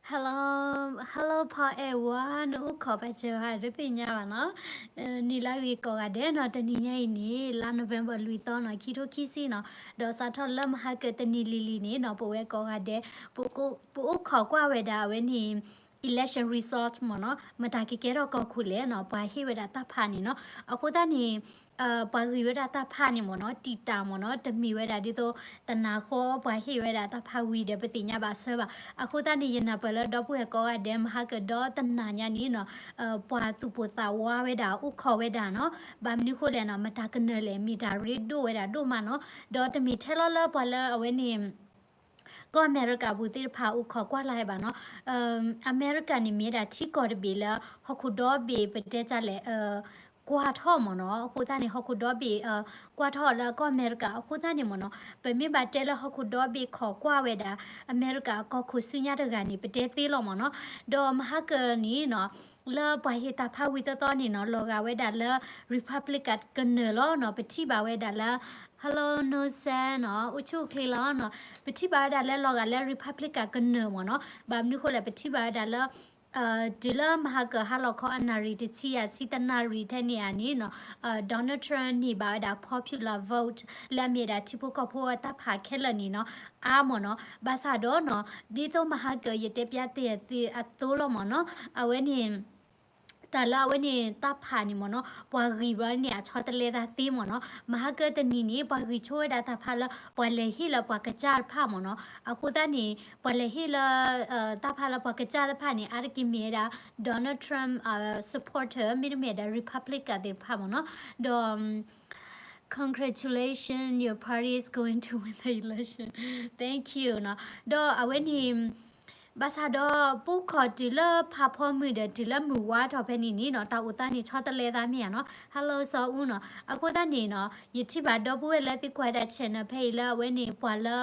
Hello, hello ဖီအဲၣ်ဝါ, နအိၣ်ခိးပာ်စၢၤဧါ တသ့ၣ်ညါဘၣ်နီၤ. နံၤလၢအဂ့ၤကိးဂၤဒဲးနီၤ, တနံၤညါအံၤန့ၣ် လါ November လွံၢ်သီနီၤ, ခံထိခံဆံနီၤ, ဒီးစးထီၣ်လၢမဟါကတနံၤလံၤလံၤန့ၣ်နီၤ, ပဝဲကိးဂၤဒဲး ပအိၣ်ခိးကွၢ်ဝဲဒၣ်အဝဲန့ၣ် election result မ့ၢ်နီၤ, မတၤကကဲထီၣ်ကီၢ်ခိၣ်လဲၣ်နီၤ, ပှၤဟ့ၣ်ဝဲဒၣ်တၢ်ဖးန့ၣ်နီၤ. အဃိသတးန့ၣ် ပှၤဂံၢ်ဝဲဒၣ်တၢ်ဖးန့ၣ်မ့ၢ်နီၤ, တံာ်တာ်မ့ၢ်နီၤ, တမ့ၢ်ဝဲဒၣ်ဒ်သိး တနၤဃီပှၤဟ့ၣ်ဝဲဒၣ်တၢ်ဖးဝံၤဒီး ပသ့ၣ်ညါဘၣ်ဆၢဘၣ်. အဃိသတးန့ၣ် ယနၢ်ပၢၢ်လၢဒီပုၢ်ဝဲၢ်ကိးဂၤဒဲး မဟါကဒီတနၤညါန့ၣ်နီၤ, ပှၤသူၣ်ပိၢ်သးဝးဝဲဒၣ် အိၣ်ခိးဝဲဒၣ်နီၤ, ဘၣ်မနုၤဃိလဲၣ်နီၤ, မတၤကနၢၤလဲၣ်, မ့ၢ်တၢ်ရ့ဒိၣ်ဝဲဒၣ်ဒိၣ်မးနီၤ. ဒီးတမ့ၢ်ထဲလီၤလၢပှၤလၢအဝဲန့ၣ် ကီၢ်အမဲရကၤပူၤသ့ၣ်တဖၣ်အိၣ်ခိးကွၢ်လၢ်ဘၣ်နီၤ. အမဲရကၤန့ၣ်မ့ၢ်ဒၣ်ထံကီၢ်တဘ့ၣ်လၢ ဟီၣ်ခိၣ်ဒီဘ့ၣ်ပတဲတၢ်လဲၣ် ကွၢ်ထီၣ်မ့ၢ်နီၤ. အဃိသတးန့ၣ် ဟီၣ်ခိၣ်ဒီဘ့ၣ် ကွၢ်ထီၣ်လၢကီၢ်အမဲရကၤ အဃိသတးန့ၣ်မ့ၢ်နီၤ, ပမ့ၢ်ဘၣ်တဲလၢဟီၣ်ခိၣ်ဒီဘ့ၣ်ခိးကွၢ်ဝဲဒၣ် အမဲရကၤကီၢ်ခိၣ်ဆူညါတဂၤန့ၣ် ပတဲသ့လီၤမ့ၢ်နီၤ. ဒီးမဟါကန့ၣ်နီၤ, လၢပှၤဟ့ၣ်တၢ်ဖးဝံၤသီသီန့ၣ်နီၤ, လီၤဂာ်ဝဲဒၣ်လၢ Republican ကနၢၤလီၤနီၤ. ပထံၣ်ဘၣ်ဝဲဒၣ်လၢ Hello Nosen နီၤ, အိၣ်ဆူၣ်အိၣ်ချ့လီၤနီၤ. ပထံၣ်ဘၣ်ဝဲဒၣ်လၢလီၤဂာ်လၢ Republican ကနၢၤမ့ၢ်နီၤ. ဘၣ်မနုၤဃိလဲၣ်, ပထံၣ်ဘၣ်ဝဲဒၣ်လၢ တုၤလၢမဟါကဟါလီၤခီအနၣ်ရံၣ်တဆံယဲၢ်ဆံ တနၣ်ရံၣ်ထဲန့ၣ်ဧါန့ၣ်နီၤ, Donald Trump န့ၢ်ဘၣ်ဝဲဒၣ် popular vote လၢအမ့ၢ်ဒၣ်ထံဖိကီၢ်ဖိအတၢ်ဖးခဲလၢာ်န့ၣ်နီၤ, အါမ့ၢ်နီၤ. ဘၣ်ဆၣ်ဒီးနီၤ, ဒ်သိးမဟါကယတဲပျးသ့ၣ်သုအသိးလီၤမ့ၢ်နီၤ, အဝဲန့ၣ် တၢ်လၢအဝဲန့ၣ်တၢ်ဖးန့ၣ်မ့ၢ်နီၤ, ပှၤဂံၢ်ဘျီန့ၣ် အဆီတလဲသးသ့မ့ၢ်နီၤ. မဟါကတနံၤန့ၣ် ပှၤဂံၢ်ဆိဝဲဒၣ်တၢ်ဖးလၢ ပှၤလဲၤဟ့ၣ်လၢပှၤကစၢ်တဖၣ်မ့ၢ်နီၤ. အဃိသတးန့ၣ် ပှၤလဲၤဟ့ၣ်လၢ တၢ်ဖးလၢပှၤကစၢ်တဖၣ်န့ၣ် အါတက့ၢ်မ့ၢ်ဝဲဒၣ် Donald Trump supporter မ့တမ့ၢ်ဒီး Republican သ့ၣ်တဖၣ်မ့ၢ်နီၤ. ဒီး Congratulations, your party is going to win the election. Thank you နီၤ. ဒီးအဝဲန့ၣ် ဘၣ်ဆၣ်ဒီး ပအိၣ်ခိးတုၤလၢဖးဖီမုၢ်ဒီး တုၤလၢမုၢ်ဝါထီၣ်ဖဲန့ၣ်န့ၣ်နီၤ, တၢ်အိၣ်သးန့ၣ် ဆီတလဲသးမ့ၢ်ဧါနီၤ. Hello စီၤအူနီၤ. အဃိသတးန့ၣ်နီၤ, ယထံၣ်ဘၣ်ဒီပုၢ်ဝဲၢ်လၢသုကွၢ်ဒၣ် channel ဖဲအံၤလၢအဝဲန့ၣ် ပှၤလၢ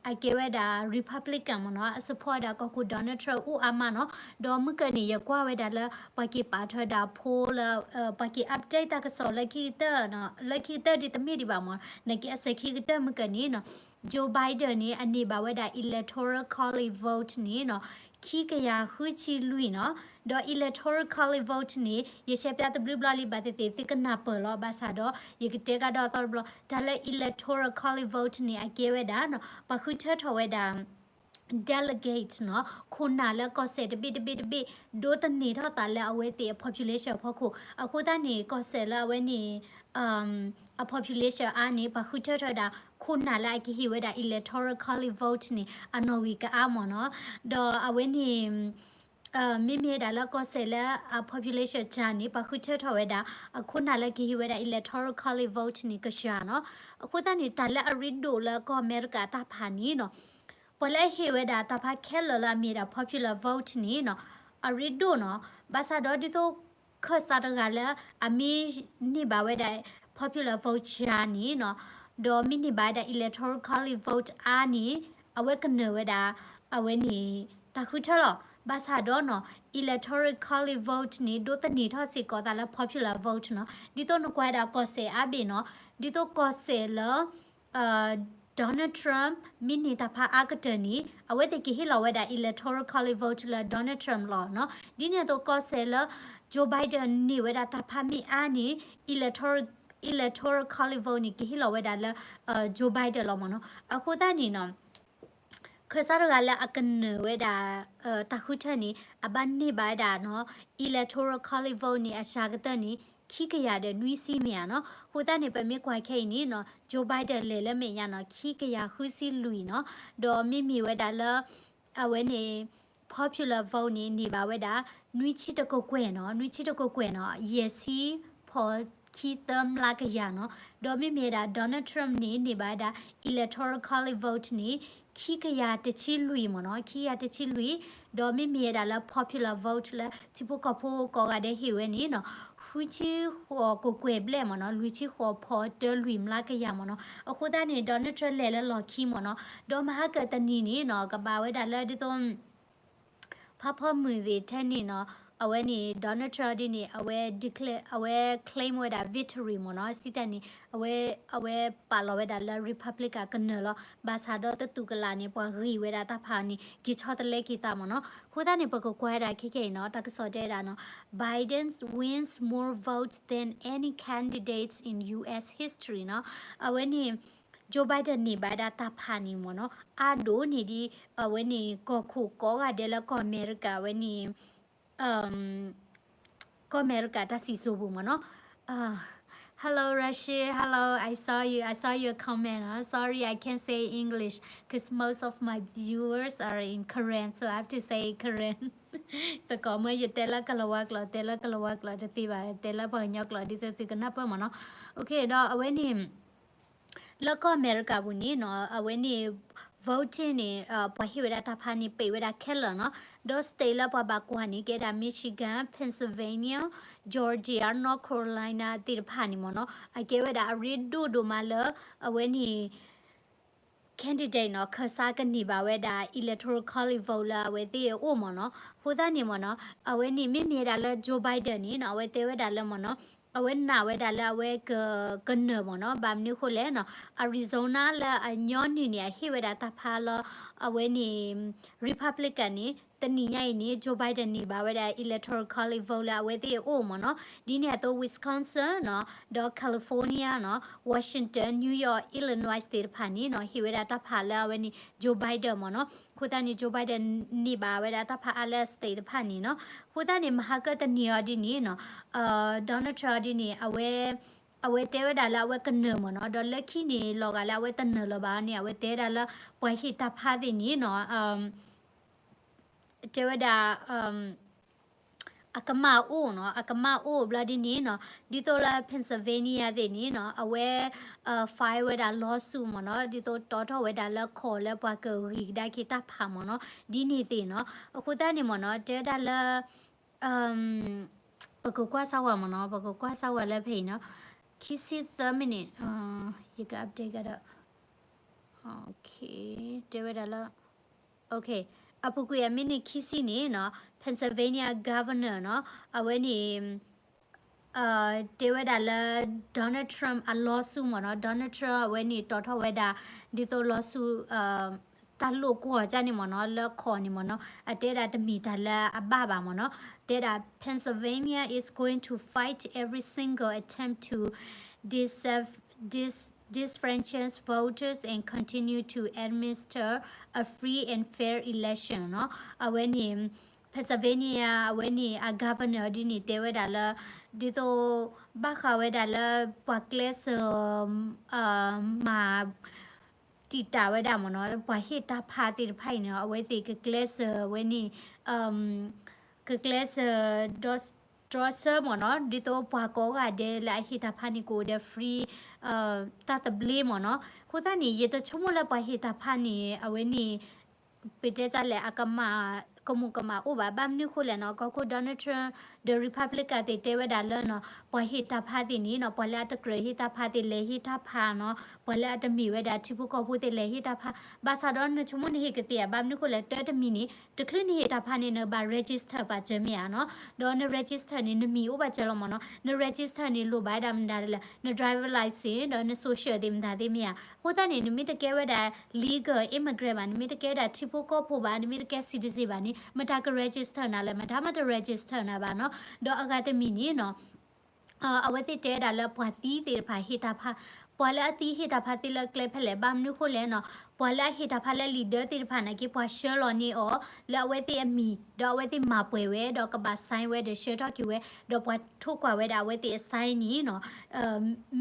အကဲဝဲဒၣ် Republican မ့ၢ်နီၤ, အ support ဒၣ်ကီၢ်ခိၣ် Donald Trump အိၣ်အါမးနီၤ. ဒီးမုၢ်ကၢၢ်န့ၣ် ယကွၢ်ဝဲဒၣ်လၢ ပှၤက့ၤပာ်ထွဲဒၣ် poll လၢ ပှၤက့ၤ update တၢ်ကစီၣ်လၢခံကတၢၢ်နီၤ, လၢခံကတၢၢ်ဒ်တမ့ၢ်ဒံးဘၣ်မ့ၢ်, နာ်က့အစဲၤခံကတၢၢ်မုၢ်ကၢၢ်န့ၣ်နီၤ, Joe Biden န့ၣ် အန့ၢ်ဘၣ်ဝဲဒၣ် electoral college vote န့ၣ်နီၤ, ခံကယၤဃုဆံလွံၢ်နီၤ. ဒီး electoral college vote န့ၣ် ယရှဲပျးတဘျုးဘျီလံ ဘၣ်သ့ၣ်သ့ၣ်သုကနၢ်ပၢၢ်လီၤ. ဘၣ်ဆၣ်ဒီး ယကတဲကဒီးအသီတဘျီ, တၢ်လၢ electoral college vote န့ၣ် အကဲဝဲဒၣ်နီၤ, ပှၤဃုထၢထီၣ်ဝဲဒၣ် delegate နီၤ, ခိၣ်နၢ်လၢကီၢ်စဲၣ်တဘ့ၣ်တဘ့ၣ်တဘ့ၣ် ဒိးသန့ၤထီၣ်သးလၢအဝဲသ့ၣ်အ population အဖီခိၣ်. အဃိသတးန့ၣ် ကီၢ်စဲၣ်လၢအဝဲန့ၣ် အ population အါန့ၣ် ပှၤဃုထၢထီၣ်ဝဲဒၣ် ခိၣ်နၢ်လၢအကဟ့ၣ်ဝဲဒၣ် electoral college vote န့ၣ် အနီၣ်ဂံၢ်ကအါမ့ၢ်နီၤ. ဒီးအဝဲန့ၣ် မ့မ့ၢ်ဝဲဒၣ်လၢကီၢ်စဲၣ်လၢအ population စှၤန့ၣ် ပှၤဃုထၢထီၣ်ဝဲဒၣ် အခိၣ်နၢ်လၢကဟ့ၣ်ဝဲဒၣ် electoral college vote န့ၣ် ကစှၤနီၤ. အဃိသတးန့ၣ် တၢ်လၢအရ့ဒိၣ်လၢကီၢ်အမဲရကၤတၢ်ဖးန့ၣ်နီၤ, ပှၤလၢအဟ့ၣ်ဝဲဒၣ်တၢ်ဖးခဲလၢာ်လၢအမ့ၢ်ဒၣ် popular vote န့ၣ်နီၤ, အရ့ဒိၣ်နီၤ. ဘၣ်ဆၣ်ဒီးဒ်သိး ခၢၣ်စးတဂၤလၢ အမ့ၢ်န့ၢ်ဘၣ်ဝဲဒၣ် popular vote စှၤန့ၣ်နီၤ, ဒီးမ့ၢ်န့ၢ်ဘၣ်ဝဲဒၣ် electoral college vote အါန့ၣ် အဝဲကနၢၤဝဲဒၣ် အဝဲန့ၣ် တၢ်ဃုထၢလီၤ. ဘၣ်ဆၣ်ဒီးနီၤ, electoral college vote န့ၣ် ဒိးသန့ၤထီၣ်စ့ၢ်ကီးသးလၢ popular vote နီၤ. ဒ်သိးနကွၢ်ဝဲဒၣ်ကီၢ်စဲၣ်အါဘ့ၣ်နီၤ, ဒ်သိးကီၢ်စဲၣ်လၢ Donald Trump မ့ၢ်န့ၢ်တၢ်ဖးအါကတၢၢ်န့ၣ် အဝဲသ့ၣ်ကဟ့ၣ်လီၤဝဲဒၣ် electoral college vote လၢ Donald Trump လီၤနီၤ. ဒ်န့ၣ်အသိးကီၢ်စဲၣ်လၢ Joe Biden န့ၢ်ဝဲဒၣ်တၢ်ဖးမ့ၢ်အါန့ၣ် electoral, electoral college vote န့ၣ် ကဟ့ၣ်လီၤဝဲဒၣ်လၢ Joe Biden လီၤမ့ၢ်နီၤ. အဃိသတးန့ၣ်နီၤ ခၢၣ်စးတဂၤလၢအကနၢၤဝဲဒၣ် တၢ်ဃုထၢန့ၣ် အဘၣ်န့ၢ်ဘၣ်ဝဲဒၣ်နီၤ electoral college vote န့ၣ် အစှၤကတၢၢ်န့ၣ် ခံကယၤဒီးနွံဆံမ့ၢ်ဧါနီၤ. အဃိသတးန့ၣ် ပမ့ၢ်ကွၢ်ခဲအံၤန့ၣ်နီၤ Joe Biden လဲၤလၢမဲာ်ညါနီၤ ခံကယၤဃုဆံလွံၢ်နီၤ. ဒီးမ့မ့ၢ်ဝဲဒၣ်လၢ အဝဲန့ၣ် popular vote န့ၣ် န့ၢ်ဘၣ်ဝဲဒၣ် နွံဆံတကကွဲၢ်နီၤ, နွံဆံတကကွဲၢ်နီၤ ယဲၢ်ဆံဖီၣ်ခံသၢမျးကယၤနီၤ. ဒီးမ့မ့ၢ်ဝဲဒၣ် Donald Trump န့ၣ် န့ၢ်ဘၣ်ဝဲဒၣ် electoral college vote န့ၣ် ခံကယၤတဆံလွံၢ်မ့ၢ်နီၤ, ခံကယၤတဆံလွံၢ်. ဒီးမ့မ့ၢ်ဝဲဒၣ်လၢ popular vote လၢထံဖိကီၢ်ဖိကိးဂၤဒဲးဟ့ၣ်ဝဲန့ၣ်နီၤ ဃုဆံဃိးကကွဲၢ်ဘျဲၣ်မ့ၢ်နီၤ, လွံၢ်ဆံဃိးဖီၣ်တၢလွံၢ်မျးကယၤမ့ၢ်နီၤ. အဃိသတးန့ၣ် Donald Trump လဲၤလၢလီၢ်ခံမ့ၢ်နီၤ. ဒီးမဟါကတနံၤန့ၣ်နီၤ ကဘၣ်ဝဲဒၣ်လၢဒ်သိး ဖးဖီမုၢ်သ့ၣ်ထဲန့ၣ်နီၤ အဝဲန့ၣ် Donald Trump ဒ်န့ၣ် အဝဲ declare အဝဲ claim ဝဲဒၣ် victory မ့ၢ်နီၤ, စံးတၢ်န့ၣ် အဝဲ အဝဲပာ်လီၤဝဲဒၣ်လၢ Republican ကနၢၤလီၤ. ဘၣ်ဆၣ်ဒီးတတူၢ်ကလာ်န့ၣ် ပှၤဂံၢ်ဝဲဒၣ်တၢ်ဖးန့ၣ် က့ၤဆီတလဲက့ၤသးမ့ၢ်နီၤ. အဃိသတးန့ၣ် ပကကွၢ်ဝဲဒၣ်ခဲခဲအံၤနီၤ, တၢ်ကစီၣ်တဲဝဲဒၣ်နီၤ, Biden wins more votes than any candidates in U S history နီၤ. အဝဲန့ၣ် Joe Biden န့ၢ်ဘၣ်ဝဲဒၣ်တၢ်ဖးန့ၣ်မ့ၢ်နီၤ, အါဒိၣ်န့ၢ်ဒံး အဝဲန့ၣ် ကီၢ်ခိၣ်ကိးဂၤဒဲးလၢကီၢ်အမဲရကၤ အဝဲန့ၣ် ကီၢ်အမဲရကၤတၢ်စံၣ်စိၤပူၤမ့ၢ်နီၤ. Hello, Rashid. Hello, I saw you. I saw your comment. Uh, sorry, I can't say English because most of my viewers are in Karen, so I have to say Karen. သကိးမ့ၢ်ယတဲလၢကလၤဝါကျိာ် တဲလၢကလၤဝါကျိာ်တသ့ဘၣ်, တဲလၢပှၤကညီကျိာ် ဒ်သိးသုကနၢ်ပၢၢ်မ့ၢ်နီၤ. Okay, ဒီးအဝဲန့ၣ် လၢကီၢ်အမဲရကၤပူၤန့ၣ်နီၤ, အဝဲန့ၣ် voting န့ၣ် ပှၤဟ့ၣ်ဝဲဒၣ်တၢ်ဖးန့ၣ် ပ့းဝဲဒၣ်ခဲလၢာ်နီၤ. ဒီး state လၢပှၤဘၣ်ကွၢ်န့ၣ် ကဲဒၣ် Michigan, Pennsylvania, Georgia, North Carolina သ့ၣ်တဖၣ်န့ၣ်မ့ၢ်နီၤ. အကဲဝဲဒၣ်အရ့ဒိၣ်ဒိၣ်မးလၢ အဝဲန့ၣ် candidate နီၤ, ခၢၣ်စးကန့ၢ်ဘၣ်ဝဲဒၣ် electoral college vote လၢအဝဲသ့ၣ်အအိၣ်မ့ၢ်နီၤ. အဃိသတးန့ၣ်မ့ၢ်နီၤ, အဝဲန့ၣ်မ့မ့ၢ်ဒၣ်လၢ Joe Biden န့ၣ်နီၤ, အဝဲတဲဝဲဒၣ်လၢမ့ၢ်နီၤ, အဝဲနာ်ဝဲဒၣ်လၢအဝဲက ကနၢၤမ့ၢ်နီၤ. ဘၣ်မနုၤအဃိလဲၣ်နီၤ, Arizona လၢအညီနုၢ်န့ၣ် အဟ့ၣ်ဝဲဒၣ်တၢ်ဖးလၢ အဝဲန့ၣ် Republican န့ၣ် တနံၤညါအံၤန့ၣ် Joe Biden န့ၢ်ဘၣ်ဝဲဒၣ် electoral college vote လၢအဝဲသ့ၣ်အအိၣ်မ့ၢ်နီၤ. ဒ်န့ၣ်အသိး Wisconsin နီၤ, ဒီး California နီၤ, Washington, New York, Illinois သ့ၣ်တဖၣ်န့ၣ်နီၤ, ဟ့ၣ်ဝဲဒၣ်တၢ်ဖးလၢအဝဲန့ၣ် Joe Biden မ့ၢ်နီၤ. အဃိသတးန့ၣ် Joe Biden န့ၢ်ဘၣ်ဝဲဒၣ်တၢ်ဖးအါလၢ state တဖၣ်န့ၣ်နီၤ. အဃိသတးန့ၣ် မဟါကတနံၤအီၤဒ်န့ၣ်နီၤ, Donald Trump ဒ်န့ၣ် အဝဲ အဝဲတဲဝဲဒၣ်လၢအဝဲကနၢၤမ့ၢ်နီၤ, ဒီးလၢခံန့ၣ် လီၤဂာ်လၢအဝဲတနၢၤလၢၤဘၣ်န့ၣ် အဝဲတဲဝဲဒၣ်လၢ ပှၤဟ့ၣ်တၢ်ဖးသ့ၣ်န့ၣ်နီၤ, တဲဝဲဒၣ် အကမၣ်အိၣ်နီၤ, အကမၣ်အိၣ်ဘျီဒ်န့ၣ်နီၤ, ဒ်သိးလၢ Pennsylvania သ့ၣ်န့ၣ်နီၤ, အဝဲ file ဝဲဒၣ် lawsuit မ့ၢ်နီၤ, ဒ်သိးတီထီၣ်ဝဲဒၣ်လၢခီၣ်လၢပှၤကဂံၢ်ကဒါက့ၤတၢ်ဖးမ့ၢ်နီၤ, ဒ်န့ၣ်သ့ၣ်နီၤ. အဃိသတးန့ၣ်မ့ၢ်နီၤ, တဲဝဲဒၣ်လၢ ပကကွၢ်စၢ်ဝဲမ့ၢ်နီၤ, ပကကွၢ်စၢ်ဝဲလၢဖဲအံၤနီၤ, ခံဆံသၢ minute, ယက update ကဒီး, တဲဝဲဒၣ်လၢ အပူၤကွံာ်အ minute ခံဆံန့ၣ်နီၤ, Pennsylvania governor နီၤ, အဝဲန့ၣ် တဲဝဲဒၣ်လၢ Donald Trump အ lawsuit မ့ၢ်နီၤ, Donald Trump အဝဲန့ၣ်တီထီၣ်ဝဲဒၣ် ဒ်သိး lawsuit တၢ်လိာ်ကွီၢ်ကၢ်န့ၣ်မ့ၢ်နီၤ, လၢခီၣ်န့ၣ်မ့ၢ်နီၤ, အတဲဒၣ်တမ့ၢ်တၢ်လၢအဘၣ်ဘၣ်မ့ၢ်နီၤ, တဲဒၣ် Pennsylvania is going to fight every single attempt to dis dis disfranchise voters and continue to administer a free and fair election နီၤ. အဝဲန့ၣ် Pennsylvania အဝဲန့ၣ် အ governor ဒ်န့ၣ်တဲဝဲဒၣ်လၢ ဒ်သိး ဘၣ်ဃးဝဲဒၣ်လၢ ပှၤကျဲးစၢး မၤ တံာ်တာ်ဝဲဒၣ်မ့ၢ်နီၤ, ပှၤဟ့ၣ်တၢ်ဖးသ့ၣ်တဖၣ်အံၤန့ၣ် အဝဲသ့ၣ်ကကျဲးစၢးဝဲန့ၣ် ကကျဲးစၢး ဒီးတြီဆၢမ့ၢ်နီၤ, ဒ်သိးပှၤကိးဂၤဒဲးလၢအဟ့ၣ်တၢ်ဖးန့ၣ်ကအိၣ်ဒီး free တၢ်သဘျ့မ့ၢ်နီၤ. အဃိသတးန့ၣ် ယတဆိကမိၣ်လၢပှၤဟ့ၣ်တၢ်ဖးန့ၣ် အဝဲန့ၣ် ပတဲတၢ်လဲၣ် အကမၣ် ကမူးကမၣ်အိၣ်ဘၣ်. ဘၣ်မနုၤဃိလဲၣ်နီၤ, ကီၢ်ခိၣ် Donald Trump ဒီး Republican သ့ၣ်တဲဝဲဒၣ်လၢနီၤ, ပှၤဟ့ၣ်တၢ်ဖးသ့ၣ်န့ၣ်နီၤ, ပှၤလၢအတကြၢးဟ့ၣ်တၢ်ဖးသ့ၣ်လဲၤဟ့ၣ်တၢ်ဖးနီၤ, ပှၤလၢအတမ့ၢ်ဝဲဒၣ်ထံဖိကီၢ်ဖိသ့ၣ်လဲၤဟ့ၣ်တၢ်ဖး. ဘၣ်ဆၣ်ဒီးနဆိကမိၣ်နဟ့ၣ်ကသ့ဧါ, ဘၣ်မနုၤဃိလဲၣ်, တၢ်တမံၤန့ၣ် တချုးနဟ့ၣ်တၢ်ဖးန့ၣ် နဘၣ် register ပာ်စၢၤမ့ၢ်ဧါနီၤ. ဒီးန register န့ၣ် နမံၤအိၣ်ပာ်စၢၤလီၤမ့ၢ်နီၤ. န register န့ၣ် လိၣ်ဘၣ်ဝဲဒၣ်မတၤလဲၣ်, န driver license ဒီးန social သ့ၣ်မတၤသ့ၣ်မ့ၢ်ဧါ. အဃိသတးန့ၣ် နမ့ၢ်တကဲဝဲဒၣ် legal immigrant ဘၣ်, နမ့ၢ်တကဲဝဲဒၣ်ထံဖိကီၢ်ဖိဘၣ်, နမ့ၢ်တကဲ citizen ဘၣ်န့ၣ် မတၤက register နၤလဲၣ်, မတၤမ့ၢ်တ register နၤဘၣ်နီၤ. ဒီးအဂၤတမံၤန့ၣ်နီၤ, အဝဲသ့ၣ်တဲဝဲဒၣ်လၢပှၤသံသ့ၣ်တဖၣ်ဟ့ၣ်တၢ်ဖး, ပှၤလၢအသံဟ့ၣ်တၢ်ဖးသ့လၢကျဲဖဲလဲၣ်, ဘၣ်မနုၤဃိလဲၣ်နီၤ, ပှၤလၢအဟ့ၣ်တၢ်ဖးလၢ leader သ့ၣ်တဖၣ်နာ်က့ ပှၤဆှၢလီၤန့ၢ်အီၤ လၢအဝဲသ့ၣ်အမံၤ, ဒီးအဝဲသ့ၣ်မၤပှဲၤဝဲ ဒီးကဘၣ် sign ဝဲဒီးဆှၢထီၣ်က့ၤဝဲ, ဒီးပှၤထိၣ်ကွၢ်ဝဲဒၣ်အဝဲသ့ၣ်အ sign န့ၣ်နီၤ,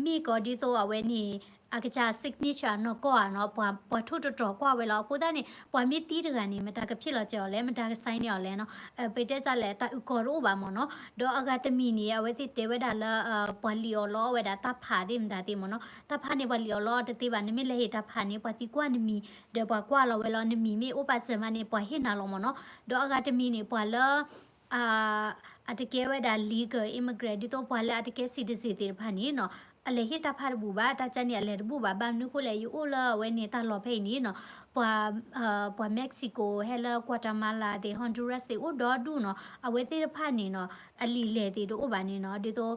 မ့ၢ်ကီးဒ်သိးအဝဲန့ၣ် အကစၢ် signature နီၢ်ကီၢ်ဧါနီၤ, ပှၤ ပှၤထိၣ်တတြီၤကွၢ်ဝဲလီၤ. အဃိသတးန့ၣ် ပှၤမ့ၢ်သံတဂၤန့ၣ် မတၤကဖံးလီၤစၢၤအီၤလဲၣ်, မတၤက sign န့ၢ်အီၤလဲၣ်နီၤ. ပတဲတၢ်လဲၣ် တၢ်အုၣ်ကီၤတအိၣ်ဘၣ်မ့ၢ်နီၤ. ဒီးအဂၤတမံၤန့ၣ် အဝဲသ့ၣ်တဲဝဲဒၣ်လၢ ပှၤလံၣ်အီၣ်လီအီၣ်ဝဲဒၣ်တၢ်ဖးသ့ၣ်မတၤသ့ၣ်မ့ၢ်နီၤ. တၢ်ဖးန့ၣ် ပှၤလံၣ်အီၣ်လီအီၣ်တသ့ဘၣ်, နမ့ၢ်လဲၤဟ့ၣ်တၢ်ဖးန့ၣ် ပှၤသံကွၢ်နမံၤ ဒီးပှၤကွၢ်လီၤဝဲလီၤ, နမံၤမ့ၢ်အိၣ်ပာ်စၢၤမးန့ၣ် ပှၤဟ့ၣ်နၤလီၤမ့ၢ်နီၤ. ဒီးအဂၤတမံၤန့ၣ် ပှၤလၢ အတကဲဝဲဒၣ် legal immigrant ဒ်သိးပှၤလၢအတကဲ citizen သ့ၣ်တဖၣ်န့ၣ်နီၤ, အလဲၤဟ့ၣ်တၢ်ဖးတဘူၣ်ဘၣ်, တၢ်ကၢ်န့ၣ်အလဲၤတဘူၣ်ဘၣ်, ဘၣ်မနုၤဃိလဲၣ် ယအိၣ်လၢအဝဲန့ၣ်တၢ်လီၢ်ဖဲအံၤန့ၣ်နီၤ, ပှၤ ပှၤ Mexico ဟဲလၢ Guatemala သ့ၣ် Honduras သ့ၣ်အိၣ်ဒီဒူၣ်နီၤ, အဝဲသ့ၣ်တဖၣ်န့ၣ်နီၤ အလံာ်လဲၢ်သ့ၣ်တအိၣ်ဘၣ်န့ၣ်နီၤ, ဒ်သိး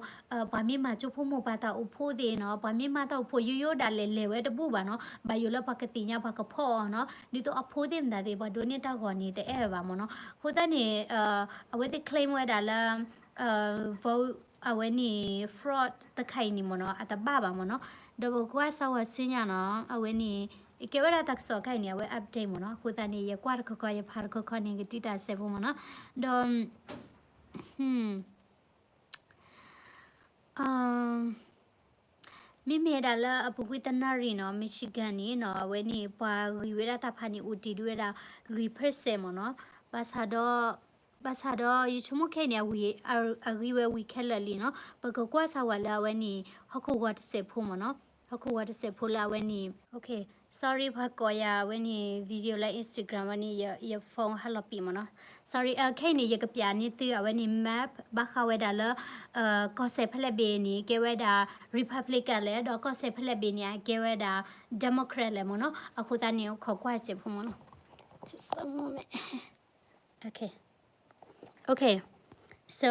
ပှၤမ့ၢ်မၤကၠိဖိမိၢ်ပှၢ်တၢ်အိၣ်ဖှိၣ်သ့ၣ်နီၤ, ပှၤမ့ၢ်မၤတၢ်အိၣ်ဖှိၣ်ယိယိဒၣ်လဲာ်လဲၤဝဲတဘူၣ်ဘၣ်နီၤ, ဘၣ်ယိၣ်လၢပှၤကသ့ၣ်ညါပှၤကဖီၣ်အီၤနီၤ, ဒ်သိးအဖိသ့ၣ်မတၤသ့ၣ် ပှၤဒိးန့ၢ်တၢ်ဂီၤန့ၣ် တအဲၣ်ဝဲဘၣ်မ့ၢ်နီၤ, အဃိသတးန့ၣ် အဝဲသ့ၣ် claim ဝဲဒၣ်လၢ vote အဝဲန့ၣ် fraud တခါအံၤန့ၣ်မ့ၢ်နီၤ အတဘၣ်ဘၣ်မ့ၢ်နီၤ, ဒီးပကွၢ်စၢ်ဝဲဆူညါနီၤ, အဝဲန့ၣ် ကဲဝဲဒၣ်တၢ်ကစီၣ်ခါအံၤန့ၣ် အဝဲ update မ့ၢ်နီၤ, အဃိသတးန့ၣ် ယကွၢ်တခီခီ ယဖးတခီခီန့ၣ် ကတံၢ်တၢ်စဲးဖိမ့ၢ်နီၤ, ဒီး မ့မ့ၢ်ဒၣ်လၢအပူၤကွံာ်တနၣ်ရံၣ်နီၤ Michigan န့ၣ်နီၤ အဝဲန့ၣ် ပှၤဂံၤဝဲဒၣ်တၢ်ဖးန့ၣ် အိၣ်တ့ၢ်ဒံးဝဲဒၣ် လွံၢ် percent မ့ၢ်နီၤ, ဘၣ်ဆၣ်ဒီး ဘၣ်ဆၣ်ဒီး ယဆိကမိၣ်ခဲအံၤန့ၣ် အဂံၤဝဲဝံၤခဲလၢာ်လံနီၤ, ပကကွၢ်စၢ်ဝဲလၢအဝဲန့ၣ် ဟီၣ်ခိၣ်ဂီၤတစဲးဖိမ့ၢ်နီၤ, ဟီၣ်ခိၣ်ဂီၤတစဲးဖိလၢအဝဲန့ၣ် okay, sorry ပှၤကိးယၤအဝဲန့ၣ် video လၢ Instagram ဝဲန့ၣ် ယ phone ဟးလီၤပံာ်မ့ၢ်နီၤ, sorry, ခဲအံၤန့ၣ် ယကပျးန့ၢ်သုအဝဲန့ၣ် map ဘၣ်ဃးဝဲဒၣ်လၢ ကီၢ်စဲၣ်ဖဲလဲၣ်ဘ့ၣ်န့ၣ် ကဲဝဲဒၣ် Republican လဲၣ်, ဒီးကီၢ်စဲၣ်ဖဲလဲၣ်ဘ့ၣ်န့ၣ် အကဲဝဲဒၣ် Democrat လဲၣ်မ့ၢ်နီၤ, အဃိသတးန့ၣ် ခိးကွၢ်စဲးဖိမ့ၢ်နီၤ, okay, okay, so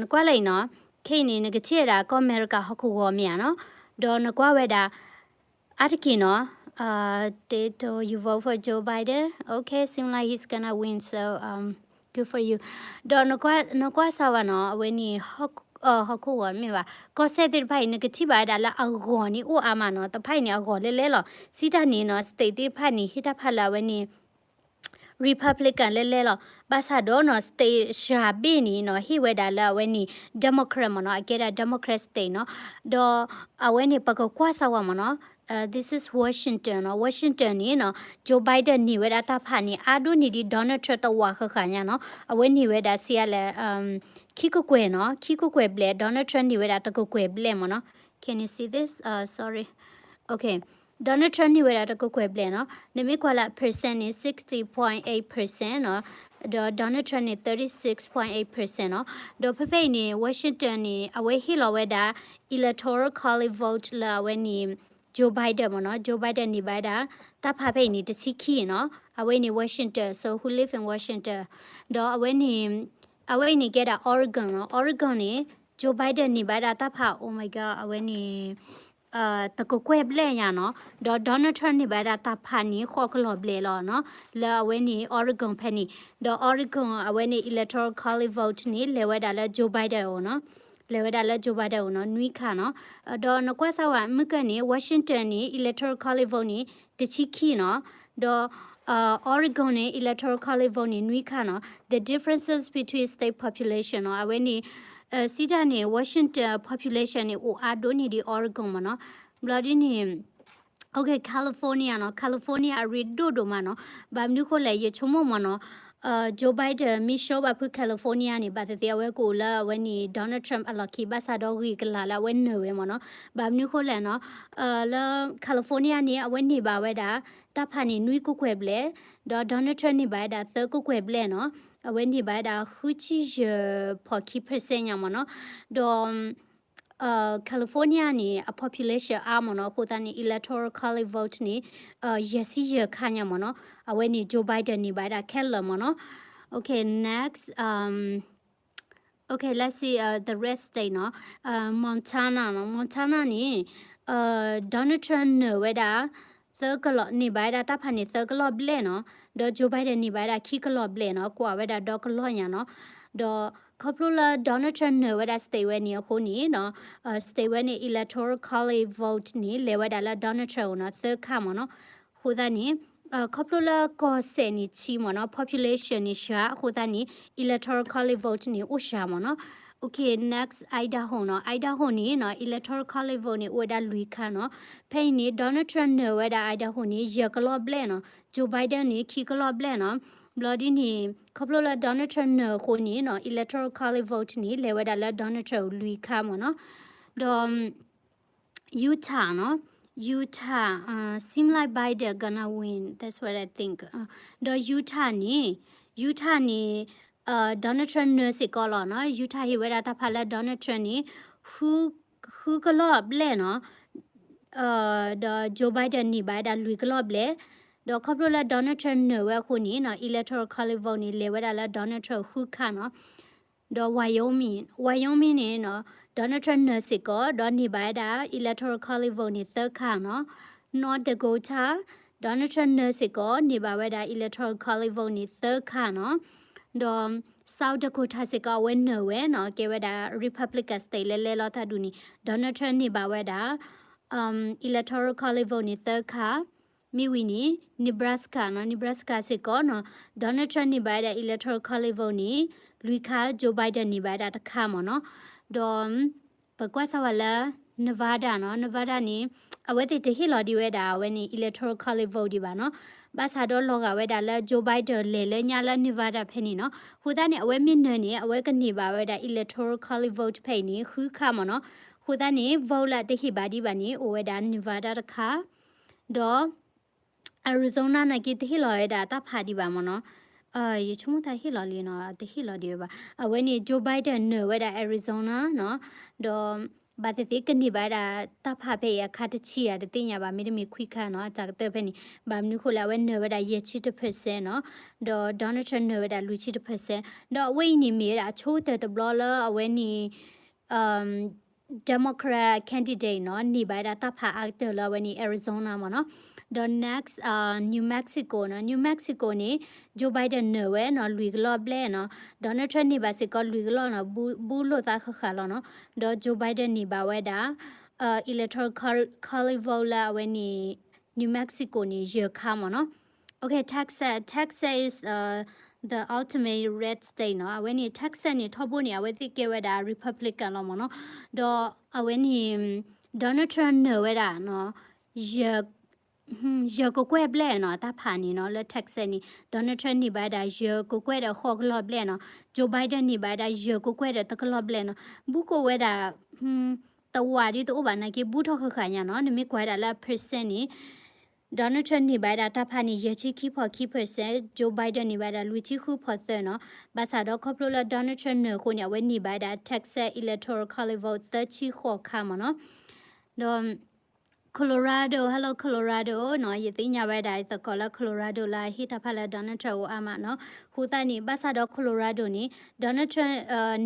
နကွၢ်လၢအံၤနီၤ, ခဲအံၤန့ၣ် နကထံၣ်ဝဲဒၣ်ကီၢ်အမဲရကၤဟီၣ်ခိၣ်ဂီၤမ့ၢ်ဧါနီၤ, ဒီးနကွၢ်ဝဲဒၣ် အါတက့ၢ်နီၤ, Tato, you vote for Joe Biden? Okay, seem like he's gonna win, so um, good for you. ဒီးနကွၢ်စၢ်ဝဲနီၤ, အဝဲန့ၣ် ဟီၣ်ခိၣ်ဂီၤမ့ၢ်ဘၣ်, ကီၢ်စဲၣ်သ့ၣ်တဖၣ်အံၤ နကထံၣ်ဘၣ်ဝဲဒၣ်လၢအဂီၤန့ၣ်အိၣ်အါမးနီၤ, တဖၣ်အံၤန့ၣ်အဂီၤလဲၣ်လဲၣ်လီၤ. စံးတၢ်န့ၣ်နီၤ, state သ့ၣ်တဖၣ်န့ၣ် ဟ့ၣ်တၢ်ဖးလၢအဝဲန့ၣ် Republican လဲၣ်လဲၣ်လီၤ. ဘၣ်ဆၣ်ဒီးနီၤ state စှၤဘ့ၣ်န့ၣ်နီၤ ဟ့ၣ်ဝဲဒၣ်လၢအဝဲန့ၣ် Democrat မ့ၢ်နီၤ, အကဲဒၣ် Democrat state နီၤ. ဒီးအဝဲန့ၣ် ပကကွၢ်စၢ်ဝဲမ့ၢ်နီၤ, this is Washington နီၤ, Washington န့ၣ်နီၤ Joe Biden န့ၢ်ဝဲဒၣ်တၢ်ဖးန့ၣ် အါဒိၣ်န့ၢ်ဒံး Donald Trump တဝာ်ဃၣ်ဃၣ်ညါနီၤ. အဝဲန့ၢ်ဝဲဒၣ်စံးအါလဲၣ်, ခံကကွဲၢ်နီၤ, ခံကကွဲၢ်ဘျဲၣ်, Donald Trump န့ၢ်ဝဲဒၣ်တကကွဲၢ်ဘျဲၣ်မ့ၢ်နီၤ. Can you see this? Uh, sorry. Okay. Donald Trump န့ၢ်ဝဲဒၣ်တကကွဲၢ်ဘျဲၣ်နီၤ. နမ့ၢ်ကွၢ်လၢ percent န့ၣ် sixty point eight percent နီၤ, ဒီး Donald Trump န့ၣ် thirty six point eight percent နီၤ. ဒီးဖဲဖဲအံၤန့ၣ် Washington န့ၣ် အဝဲဟ့ၣ်လီၤဝဲဒၣ် electoral college vote လၢအဝဲန့ၣ် Joe Biden မ့ၢ်နီၤ, Joe Biden န့ၢ်ဘၣ်ဝဲဒၣ် တၢ်ဖးဖဲအံၤန့ၣ် တဆံခံနီၤ. အဝဲန့ၣ် Washington, so who live in Washington? ဒီးအဝဲန့ၣ် အဝဲအံၤန့ၣ်ကဲဒၣ် Oregon နီၤ, Oregon န့ၣ် Joe Biden န့ၢ်ဘၣ်ဝဲဒၣ်တၢ်ဖး oh my god အဝဲန့ၣ် တကကွဲၢ်ဘျဲၣ်ညါနီၤ, ဒီး Donald Trump န့ၢ်ဘၣ်ဝဲဒၣ်တၢ်ဖးန့ၣ် ဃိးကလီၢ်ဘျဲၣ်လီၤနီၤ, လၢအဝဲန့ၣ် Oregon ဖဲန့ၣ်, ဒီး Oregon အဝဲန့ၣ် electoral college vote န့ၣ် လဲၤဝဲဒၣ်လၢ Joe Biden အအိၣ်နီၤ, လဲၤဝဲဒၣ်လၢ Joe Biden အအိၣ်နီၤ နွံခါနီၤ. ဒီးနကွၢ်စၢ်ဝဲမုၢ်ကၢၢ်န့ၣ် Washington န့ၣ် electoral college vote န့ၣ် တဆံခံနီၤ, ဒီး Oregon န့ၣ် electoral college vote န့ၣ် နွံခါနီၤ. The differences between state population နီၤ, အဝဲန့ၣ် စံးတၢ်န့ၣ် Washington population န့ၣ် အိၣ်အါဒိၣ်န့ၢ်ဒံး Oregon မ့ၢ်နီၤ. ဘျီဒ်န့ၣ် okay, California နီၤ, California အရ့ဒိၣ်ဒိၣ်မးနီၤ. ဘၣ်မနုၤဃိလဲၣ် ယဆိကမိၣ်မ့ၢ်နီၤ, Joe Biden မ့ၢ်ဆှၢဘၣ်ဖု California န့ၣ် ဘၣ်သ့ၣ်သ့ၣ် အဝဲကအိၣ်လၢအဝဲန့ၣ် Donald Trump အလီၢ်ခံ ဘၣ်ဆၣ်ဒီးဂ့ၢ်ကလၤလၢအဝဲနၢၤဝဲမ့ၢ်နီၤ. ဘၣ်မနုၤဃိလဲၣ်နီၤ, လၢ California န့ၣ် အဝဲန့ၢ်ဘၣ်ဝဲဒၣ် တၢ်ဖးန့ၣ် နွံကကွဲၢ်ဘျဲၣ်, ဒီး Donald Trump န့ၢ်ဘၣ်ဝဲဒၣ် သၢကကွဲၢ်ဘျဲၣ်နီၤ. အဝဲန့ၢ်ဘၣ်ဝဲဒၣ် ဃုဆံယဲၢ်ဖီၣ်ခံ percent ညါမ့ၢ်နီၤ. ဒီး California န့ၣ် အ population အါမ့ၢ်နီၤ, အဃိသတးန့ၣ် electoral college vote န့ၣ် ယဲၢ်ဆံယဲၢ်ခါညါမ့ၢ်နီၤ. အဝဲန့ၣ် Joe Biden န့ၢ်ဘၣ်ဝဲဒၣ်ခဲလၢာ်မ့ၢ်နီၤ. Okay, next, um, okay, let's see, uh, the red state နီၤ, Montana နီၤ, Montana န့ၣ် Donald Trump နၢၤဝဲဒၣ် သၢကလီၢ်, န့ၢ်ဘၣ်ဝဲဒၣ်တၢ်ဖးန့ၣ် သၢကလီၢ်ဘျဲၣ်နီၤ, ဒီး Joe Biden န့ၢ်ဘၣ်ဝဲဒၣ် ခံကလီၢ်ဘျဲၣ်နီၤ, ကွၢ်ဝဲဒၣ်ဒီကလီၢ်ညါနီၤ. ဒီးခီဖျိလၢ Donald Trump နၢၤဝဲဒၣ် state ဝဲန့ၣ်အဃိန့ၣ်နီၤ, state ဝဲန့ၣ် electoral college vote န့ၣ် လဲၤဝဲဒၣ်လၢ Donald Trump အအိၣ်နီၤ, သၢခါမ့ၢ်နီၤ. အဃိသတးန့ၣ် ခီဖျိလၢကီၢ်စဲၣ်န့ၣ်ဆံးမ့ၢ်နီၤ, population န့ၣ်စှၤ, အဃိသတးန့ၣ် electoral college vote န့ၣ် အိၣ်စှၤမ့ၢ်နီၤ. Okay, next, Idaho နီၤ, Idaho န့ၣ်နီၤ electoral college vote န့ၣ် အိၣ်ဝဲဒၣ်လွံၢ်ခါနီၤ. ဖဲအံၤန့ၣ် Donald Trump နၢၤဝဲဒၣ် Idaho န့ၣ် ယဲၢ်ကလီၢ်ဘျဲၣ်နီၤ, Joe Biden န့ၣ် ခံကလီၢ်ဘျဲၣ်နီၤ. ဘျီဒ်န့ၣ် ခီဖျိလၢ Donald Trump နၢၤအဃိန့ၣ်နီၤ, electoral college vote န့ၣ် လဲၤဝဲဒၣ်လၢ Donald Trump လွံၢ်ခါမ့ၢ်နီၤ. ဒီး Utah နီၤ, Utah, uh, seem like Biden gonna win, that's what I think. ဒီး Utah န့ၣ်, Utah န့ၣ် Donald Trump နၢၤစ့ၢ်ကီးလီၤနီၤ. Utah ဟ့ၣ်ဝဲဒၣ်တၢ်ဖးလၢ Donald Trump န့ၣ် ဃု, ဃု ဃုကလီၢ်ဘျဲၣ်နီၤ, ဒီး Joe Biden န့ၢ်ဘၣ်ဝဲဒၣ်လွံၢ်ကလီၢ်ဘျဲၣ်, ဒီးခီဖျိလၢ Donald Trump နၢၤဝဲအဃိန့ၣ်နီၤ electoral college vote န့ၣ် လဲၤဝဲဒၣ်လၢ Donald Trump ဃုခါနီၤ. ဒီး Wyoming, Wyoming န့ၣ်နီၤ Donald Trump နၢၤစ့ၢ်ကီး ဒီးန့ၢ်ဘၣ်ဝဲဒၣ် electoral college vote န့ၣ် သၢခါနီၤ. North Dakota, Donald Trump နၢၤစ့ၢ်ကီး န့ၢ်ဘၣ်ဝဲဒၣ် electoral college vote န့ၣ် သၢခါနီၤ. ဒီး South Dakota စ့ၢ်ကီး အဝဲနၢၤဝဲနီၤ ကဲဝဲဒၣ် Republican state လၢလဲၤလီၤတၢ်ဒူၣ်န့ၣ် Donald Trump န့ၢ်ဘၣ်ဝဲဒၣ် electoral college vote န့ၣ် သၢခါ. မ့ၢ်ဝံၤန့ၣ် Nebraska နီၤ, Nebraska စ့ၢ်ကီးနီၤ Donald Trump န့ၢ်ဘၣ်ဝဲဒၣ် electoral college vote န့ၣ် လွံၢ်ခါ, Joe Biden န့ၢ်ဘၣ်ဝဲဒၣ်တခါမ့ၢ်နီၤ. ဒီး ပကွၢ်စၢ်ဝဲလၢ Nevada နီၤ, Nevada န့ၣ် အဝဲသ့ၣ်တဟ့ၣ်လီၤဒံးဝဲဒၣ် အဝဲန့ၣ် electoral college vote ဒံးဘၣ်နီၤ. ဘၣ်ဆၣ်ဒီးလီၤဂာ်ဝဲဒၣ်လၢ Joe Biden လဲၤလၢညါလၢ Nevada ဖဲန့ၣ်နီၤ. အဃိသတးန့ၣ် အဝဲမ့ၢ်နၢၤန့ၣ် အဝဲကန့ၢ်ဘၣ်ဝဲဒၣ် electoral college vote ဖဲအံၤန့ၣ် ဃုခါမ့ၢ်နီၤ. အဃိသတးန့ၣ် vote လၢအတဟ့ၣ်ဘၣ်ဒံးဘၣ်န့ၣ် အိၣ်ဝဲဒၣ် Nevada တခါ, ဒီး Arizona နာ်က့တဟ့ၣ်လီၤဝဲဒၣ်တၢ်ဖးဒံးဘၣ်မ့ၢ်နီၤ. ယဆိကမိၣ်တၢ်ဟ့ၣ်လီၤလံနီၤ, တဟ့ၣ်လီၤဒံးဝဲဘၣ်. အဝဲန့ၣ် Joe Biden နၢၤဝဲဒၣ် Arizona နီၤ, ဒီး ဘၣ်သ့ၣ်သ့ၣ်ကန့ၢ်ဘၣ်ဝဲဒၣ်တၢ်ဖးဖဲအံၤအခါတဆံဧါ တသ့ၣ်ညါဘၣ်, မ့တမ့ၢ်ခွံခါနီၤ, အစှၤကတၢၢ်ဖဲန့ၣ်, ဘၣ်မနုၤဃိလဲၣ် အဝဲနၢၤဝဲဒၣ်ယဲၢ်ဆံတ percent နီၤ, ဒီး Donald Trump နၢၤဝဲဒၣ်လွံၢ်ဆံတ percent, ဒီးအဝဲအံၤန့ၣ်မ့ၢ်ဝဲဒၣ်အဆိကတၢၢ်တဘျီလၢအဝဲန့ၣ် Democrat candidate နီၤ န့ၢ်ဘၣ်ဝဲဒၣ်တၢ်ဖးအါကတၢၢ်လၢအဝဲန့ၣ် Arizona မ့ၢ်နီၤ. ဒီး next, New Mexico နီၤ, New Mexico န့ၣ် Joe Biden နၢၤဝဲနီၤ လွံၢ်ကလီၢ်ဘျဲၣ်နီၤ, Donald Trump န့ၢ်ဘၣ်စ့ၢ်ကီးလွံၢ်ကလီၢ်နီၤ, ဘူးလိာ်သးဃၣ်ဃၣ်လီၤနီၤ. ဒီး Joe Biden န့ၢ်ဘၣ်ဝဲဒၣ် electoral college vote လၢအဝဲန့ၣ် New Mexico န့ၣ် ယဲၢ်ခါမ့ၢ်နီၤ. Okay, Texas, Texas is the ultimate red state နီၤ. အဝဲန့ၣ် Texas န့ၣ် ထီဘိန့ၣ် အဝဲသ့ၣ်ကဲဝဲဒၣ် Republican လီၤမ့ၢ်နီၤ. ဒီးအဝဲန့ၣ် Donald Trump နၢၤဝဲဒၣ်နီၤ ယဲၢ်ကကွဲၢ်ဘျဲၣ်နီၤ, တၢ်ဖးန့ၣ်နီၤ လၢ Texas န့ၣ် Donald Trump န့ၢ်ဘၣ်ဝဲဒၣ် ယဲၢ်ကကွဲၢ်ဒီးဃိးကလီၢ်ဘျဲၣ်နီၤ. Joe Biden န့ၢ်ဘၣ်ဝဲဒၣ် ယဲၢ်ကကွဲၢ်ဒီးတကလီၢ်ဘျဲၣ်နီၤ. ဘူးကအိၣ်ဝဲဒၣ် တဝးဒ်တအိၣ်ဘၣ်နာ်က့ ဘူးထီၣ်ဃၣ်ဃၣ်ညါနီၤ. နမ့ၢ်ကွၢ်ဝဲဒၣ်လၢအ percent န့ၣ် Donald Trump န့ၢ်ဘၣ်ဝဲဒၣ်တၢ်ဖးန့ၣ် ယဲၢ်ဆံခံဖီၣ်ခံ percent, Joe Biden န့ၢ်ဘၣ်ဝဲဒၣ် လွံၢ်ဆံဃုဖီၣ်သၢနီၤ. ဘၣ်ဆၣ်ဒီးခီဖျိလၢ Donald Trump နၢၤအဃိန့ၣ် အဝဲန့ၢ်ဘၣ်ဝဲဒၣ် Texas electoral college vote သၢဆံဃိးခါမ့ၢ်နီၤ. ဒီး Colorado, hello Colorado နီၤ, ယသ့ၣ်ညါဝဲဒၣ်ယသကိးလၢ Colorado လၢအဟ့ၣ်တၢ်ဖးလၢ Donald Trump အိၣ်အါမးနီၤ. အဃိသတးန့ၣ် ဘၣ်ဆၣ်ဒီး Colorado န့ၣ် Donald Trump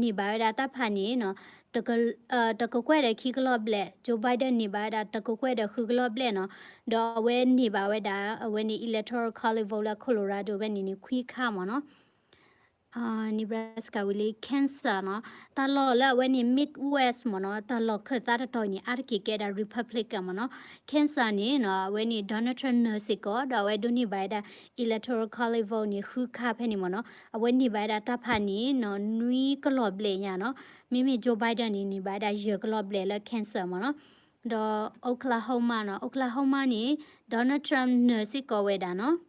န့ၢ်ဘၣ်ဝဲဒၣ်တၢ်ဖးန့ၣ်နီၤ တကကွဲၢ်ဒီးခံကလီၢ်ဘျဲၣ်, Joe Biden န့ၢ်ဘၣ်ဝဲဒၣ်တကကွဲၢ်ဒီးဃုကလီၢ်ဘျဲၣ်နီၤ. ဒီးအဝဲန့ၢ်ဘၣ်ဝဲဒၣ် အဝဲန့ၣ် electoral college vote လၢ Colorado ဖဲန့ၣ်န့ၣ် ခွံခါမ့ၢ်နီၤ. Nebraska ဝံၤလံ Kansas နီၤ, တၢ်လီၢ်လၢအဝဲန့ၣ် Midwest မ့ၢ်နီၤ, တၢ်လီၢ်ခၢၣ်သးတတီၤန့ၣ် အါတက့ၢ်ကဲဒၣ် Republican မ့ၢ်နီၤ. Kansas န့ၣ်နီၤ အဝဲန့ၣ် Donald Trump နၢၤစ့ၢ်ကီး ဒီးအဝဲဒိးန့ၢ်ဘၣ်ဝဲဒၣ် electoral college vote န့ၣ် ဃုခါဖဲန့ၣ်မ့ၢ်နီၤ. အဝဲန့ၢ်ဘၣ်ဝဲဒၣ်တၢ်ဖးန့ၣ်နီၤ နွံကလီၢ်ဘျဲၣ်ညါနီၤ. မ့မ့ၢ် Joe Biden န့ၣ် န့ၢ်ဘၣ်ဝဲဒၣ်ယဲၢ်ကလီၢ်ဘျဲၣ်လၢ Kansas မ့ၢ်နီၤ. ဒီး Oklahoma နီၤ, Oklahoma န့ၣ် Donald Trump နၢၤစ့ၢ်ကီးဝဲဒၣ်နီၤ.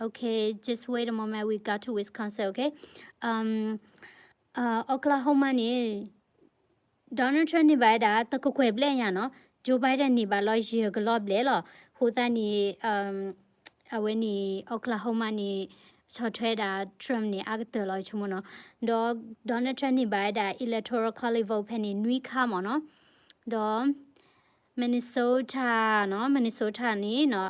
Okay, just wait a moment, we got to Wisconsin, okay? Oklahoma န့ၣ် Donald Trump န့ၢ်ဘၣ်ဝဲဒၣ်တကကွဲၢ်ဘျဲၣ်ညါနီၤ, Joe Biden န့ၢ်ဘၣ်လီၤယဲၢ်ကလီၢ်ဘျဲၣ်လီၤ. အဃိသတးန့ၣ် အဝဲန့ၣ် Oklahoma န့ၣ် ဆီၣ်ထွဲဒၣ် Trump န့ၣ် အါကတၢၢ်လီၤဆိကမိၣ်နီၤ. ဒီး Donald Trump န့ၢ်ဘၣ်ဝဲဒၣ် electoral college vote ဖဲန့ၣ် နွံခါမ့ၢ်နီၤ. ဒီး Minnesota နီၤ, Minnesota န့ၣ်နီၤ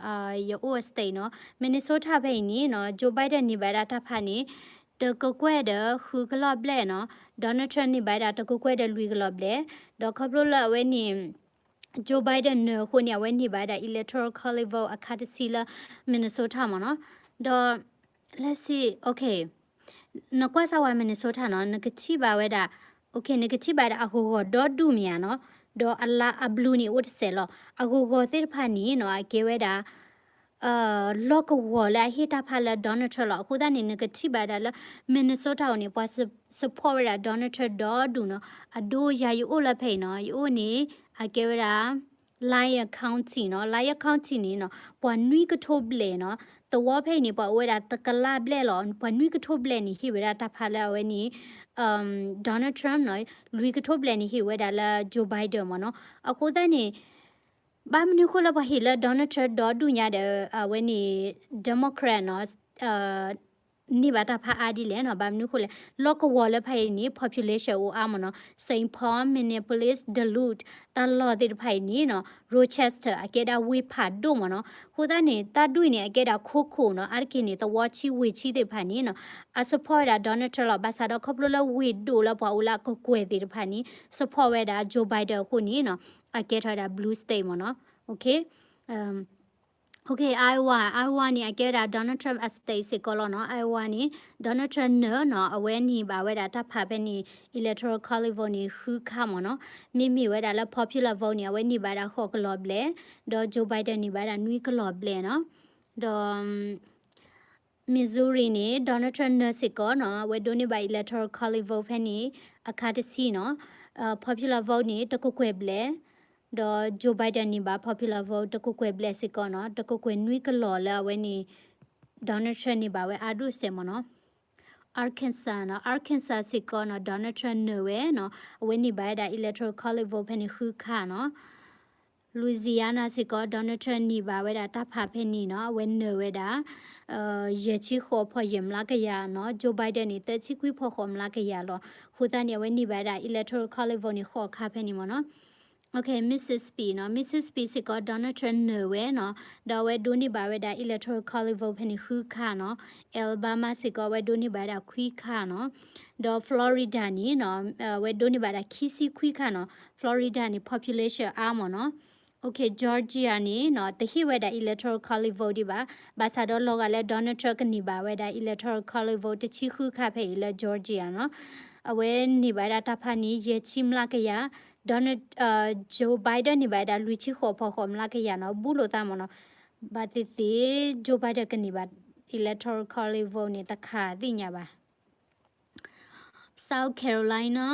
ယအိၣ် state နီၤ, Minnesota ဖဲအံၤန့ၣ်နီၤ Joe Biden န့ၢ်ဘၣ်ဝဲဒၣ်တၢ်ဖးန့ၣ် တကကွဲၢ်ဒီးဃုကလီၢ်ဘျဲၣ်နီၤ, Donald Trump န့ၢ်ဘၣ်ဝဲဒၣ်တကကွဲၢ်ဒီးလွံၢ်ကလီၢ်ဘျဲၣ်, ဒီးခီဖျိလၢအဝဲန့ၣ် Joe Biden နၢၤအဃိန့ၣ် အဝဲန့ၢ်ဘၣ်ဝဲဒၣ် electoral college vote အခါတဆံလၢ Minnesota မ့ၢ်နီၤ. ဒီး let's see, okay, နကွၢ်စၢ်ဝဲ Minnesota နီၤ, နကထံၣ်ဘၣ်ဝဲဒၣ်, okay, နကထံၣ်ဘၣ်ဝဲဒၣ်အဂီၤဂီၤဒီဒူၣ်မ့ၢ်ဧါနီၤ, ဒီးအလါအ blue န့ၣ်အိၣ်တစဲးလီၤ. အဂီၤဂီၤသ့ၣ်တဖၣ်န့ၣ်နီၤ အကဲဝဲဒၣ် လီၢ်ကဝီၤလၢအဟ့ၣ်တၢ်ဖးလၢ Donald Trump လီၤ. အဃိသတးန့ၣ် နကထံၣ်ဘၣ်ဝဲဒၣ်လၢ Minnesota အံၤန့ၣ် ပှၤ support ဝဲဒၣ် Donald Trump ဒီဒူၣ်နီၤ. အဒိယၤယအိၣ်လၢဖဲအံၤနီၤ, ယအိၣ်န့ၣ် အကဲဝဲဒၣ် Lyon County နီၤ, Lyon County န့ၣ်နီၤ ပှၤနွံကထိဘျဲၣ်နီၤ, သဝီဖဲအံၤန့ၣ် ပှၤအိၣ်ဝဲဒၣ်တကလးဘျဲၣ်လီၤ. ပှၤနွံကထိဘျဲၣ်န့ၣ် ဟ့ၣ်ဝဲဒၣ်တၢ်ဖးလၢအဝဲန့ၣ် Donald Trump နီၤ, လွံၢ်ကထိဘျဲၣ်န့ၣ် ဟ့ၣ်ဝဲဒၣ်လၢ Joe Biden မ့ၢ်နီၤ. အဃိသတးန့ၣ် ဘၣ်မနုၤဃိလၢပှၤဟ့ၣ်လၢ Donald Trump ဒီဒူၣ်ညါဒီး အဝဲန့ၣ် Democrat နီၤ န့ၢ်ဘၣ်တၢ်ဖးအါဒ်လဲၣ်နီၤ, ဘၣ်မနုၤဃိလဲၣ်, လီၢ်ကဝီၤလၢဖဲအံၤန့ၣ် population အိၣ်အါမ့ၢ်နီၤ, Saint Paul, Minneapolis, Duluth တၢ်လီၢ်သ့ၣ်တဖၣ်အံၤန့ၣ်နီၤ, Rochester အကဲဒၣ်ဝ့ၢ်ဖးဒိၣ်မ့ၢ်နီၤ, အဃိသတးန့ၣ် တၢ်ဒူၣ်အံၤန့ၣ် အကဲဒၣ်ခိခိၣ်နီၤ, အါတက့ၢ်န့ၣ် သဝီဆံဝ့ၢ်ဆံသ့ၣ်တဖၣ်န့ၣ်နီၤ, အ support ဝဲဒၣ် Donald Trump လီၤ, ဘၣ်ဆၣ်ဒီးခီဖျိလၢဝ့ၢ်ဒိၣ်လၢပှၤအိၣ်လၢအကကွဲၢ်သ့ၣ်တဖၣ်န့ၣ် support ဝဲဒၣ် Joe Biden အဃိန့ၣ်နီၤ, အကဲထီၣ်ဝဲဒၣ် blue state မ့ၢ်နီၤ, okay. Okay, Iowa, Iowa န့ၣ် အကဲဝဲဒၣ် Donald Trump အ state စ့ၢ်ကီးလီၤနီၤ, Iowa န့ၣ် Donald Trump နၢၤနီၤ, အဝဲန့ၢ်ဘၣ်ဝဲဒၣ်တၢ်ဖးဖဲန့ၣ် electoral college vote န့ၣ် ဃုခါမ့ၢ်နီၤ, မ့မ့ၢ်ဝဲဒၣ်လၢ popular vote န့ၣ် အဝဲန့ၢ်ဘၣ်ဝဲဒၣ်ဃိးကလီၤဘျဲၣ်, ဒီး Joe Biden န့ၢ်ဘၣ်ဝဲဒၣ်နွံကလီၤဘျဲၣ်နီၤ, ဒီး Missouri န့ၣ် Donald Trump နၢၤစ့ၢ်ကီးနီၤ, အဝဲဒိးန့ၢ်ဘၣ် electoral college vote ဖဲန့ၣ် အခါတဆံနီၤ, popular vote န့ၣ် တကကွဲၢ်ဘျဲၣ်, ဒီး Joe Biden န့ၢ်ဘၣ် popular vote တကကွဲၢ်ဘျဲၣ်စ့ၢ်ကီးနီၤ, တကကွဲၢ်နွံကလီၤလၢအဝဲန့ၣ် Donald Trump န့ၢ်ဘၣ်ဝဲအါဒိၣ်စဲးမ့ၢ်နီၤ. Arkansas နီၤ, Arkansas စ့ၢ်ကီးနီၤ, Donald Trump နၢၤဝဲနီၤ, အဝဲန့ၢ်ဘၣ်ဝဲဒၣ် electoral college vote ဖဲန့ၣ်ဃုခါနီၤ. Louisiana စ့ၢ်ကီး Donald Trump န့ၢ်ဘၣ်ဝဲဒၣ်တၢ်ဖးဖဲန့ၣ်နီၤ, အဝဲနၢၤဝဲဒၣ် ယဲၢ်ဆံဃိးဖီၣ်ယဲၢ်မျးကယၤနီၤ, Joe Biden န့ၣ် သၢဆံခွံဖီၣ်ဃိးမျးကယၤလီၤ. အဃိသတးန့ၣ် အဝဲန့ၢ်ဘၣ်ဝဲဒၣ် electoral college vote န့ၣ် ဃိးခါဖဲန့ၣ်မ့ၢ်နီၤ. Okay, Mississippi နီၤ, Mississippi စ့ၢ်ကီး Donald Trump နၢၤဝဲနီၤ, ဒီးအဝဲဒိးန့ၢ်ဘၣ်ဝဲဒၣ် electoral college vote ဖဲန့ၣ်ဃုခါနီၤ. Alabama စ့ၢ်ကီး အဝဲဒိးန့ၢ်ဘၣ်ဝဲဒၣ်ခွံခါနီၤ. ဒီး Florida န့ၣ်နီၤ, အဝဲဒိးန့ၢ်ဘၣ်ဝဲဒၣ်ခံဆံခွံခါနီၤ. Florida န့ၣ် population အါမ့ၢ်နီၤ. Okay, Georgia န့ၣ်နီၤ, တဟ့ၣ်ဝဲဒၣ် electoral college vote ဒံးဘၣ်. ဘၣ်ဆၣ်ဒီးလီၤဂာ်လၢ Donald Trump ကန့ၢ်ဘၣ်ဝဲဒၣ် electoral college vote တဆံဃုခါဖဲအံၤလၢ Georgia နီၤ. အဝဲန့ၢ်ဘၣ်ဝဲဒၣ်တၢ်ဖးန့ၣ် ယဲၢ်ဆံမျးကယၤ, Donald, Joe Biden န့ၢ်ဘၣ်ဝဲဒၣ် လွံၢ်ဆံဃိးဖီၣ်ဃိးမျးကယၤနီၤ, ဘူးလိာ်သးမ့ၢ်နီၤ. ဘၣ်သ့ၣ်သ့ၣ် Joe Biden ကန့ၢ်ဘၣ် electoral college vote န့ၣ် တခါသ့ၣ်ညါဘၣ်. South Carolina,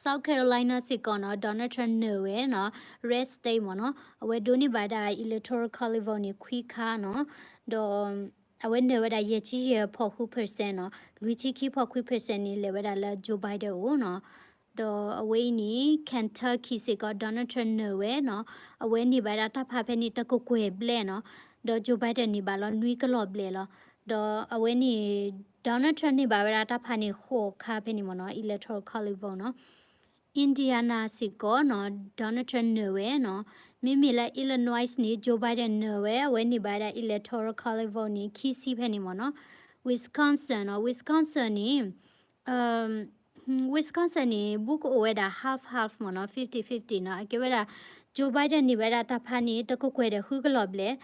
South Carolina စ့ၢ်ကီးနီၤ, Donald Trump နၢၤဝဲနီၤ, red state မ့ၢ်နီၤ, အဝဲဒိးန့ၢ်ဘၣ်ဝဲဒၣ် electoral college vote န့ၣ် ခွံခါနီၤ, ဒီး အဝဲနၢၤဝဲဒၣ် ယဲၢ်ဆံယဲၢ်ဖီၣ်ဃု percent နီၤ, လွံၢ်ဆံခံဖီၣ်ခွံ percent န့ၣ် လဲၤဝဲဒၣ်လၢ Joe Biden အအိၣ်နီၤ. ဒီးအဝဲအံၤန့ၣ် Kentucky စ့ၢ်ကီး Donald Trump နၢၤဝဲနီၤ, အဝဲန့ၢ်ဘၣ်ဝဲဒၣ်တၢ်ဖးဖဲန့ၣ် တကကွဲၢ်ဘျဲၣ်နီၤ, ဒီး Joe Biden န့ၢ်ဘၣ်လီၤ နွံကလီၤဘျဲၣ်လီၤ. ဒီးအဝဲန့ၣ် Donald Trump န့ၢ်ဘၣ်ဝဲဒၣ်တၢ်ဖးန့ၣ် ဃိးခါဖဲန့ၣ်မ့ၢ်နီၤ, electoral college vote နီၤ. Indiana စ့ၢ်ကီးနီၤ, Donald Trump နၢၤဝဲနီၤ, မ့မ့ၢ်လၢ Illinois န့ၣ် Joe Biden နၢၤဝဲ, အဝဲန့ၢ်ဘၣ်ဝဲဒၣ် electoral college vote န့ၣ် ခံဆံဖဲန့ၣ်မ့ၢ်နီၤ. Wisconsin နီၤ, Wisconsin န့ၣ် Wisconsin န့ၣ် ဘူးကအိၣ်ဝဲဒၣ် half half မ့ၢ်နီၤ, fifty fifty နီၤ, အကဲဝဲဒၣ် Joe Biden န့ၢ်ဘၣ်ဝဲဒၣ်တၢ်ဖးန့ၣ် တကကွဲၢ်ဒီးဃုကလီၤဘျဲၣ်,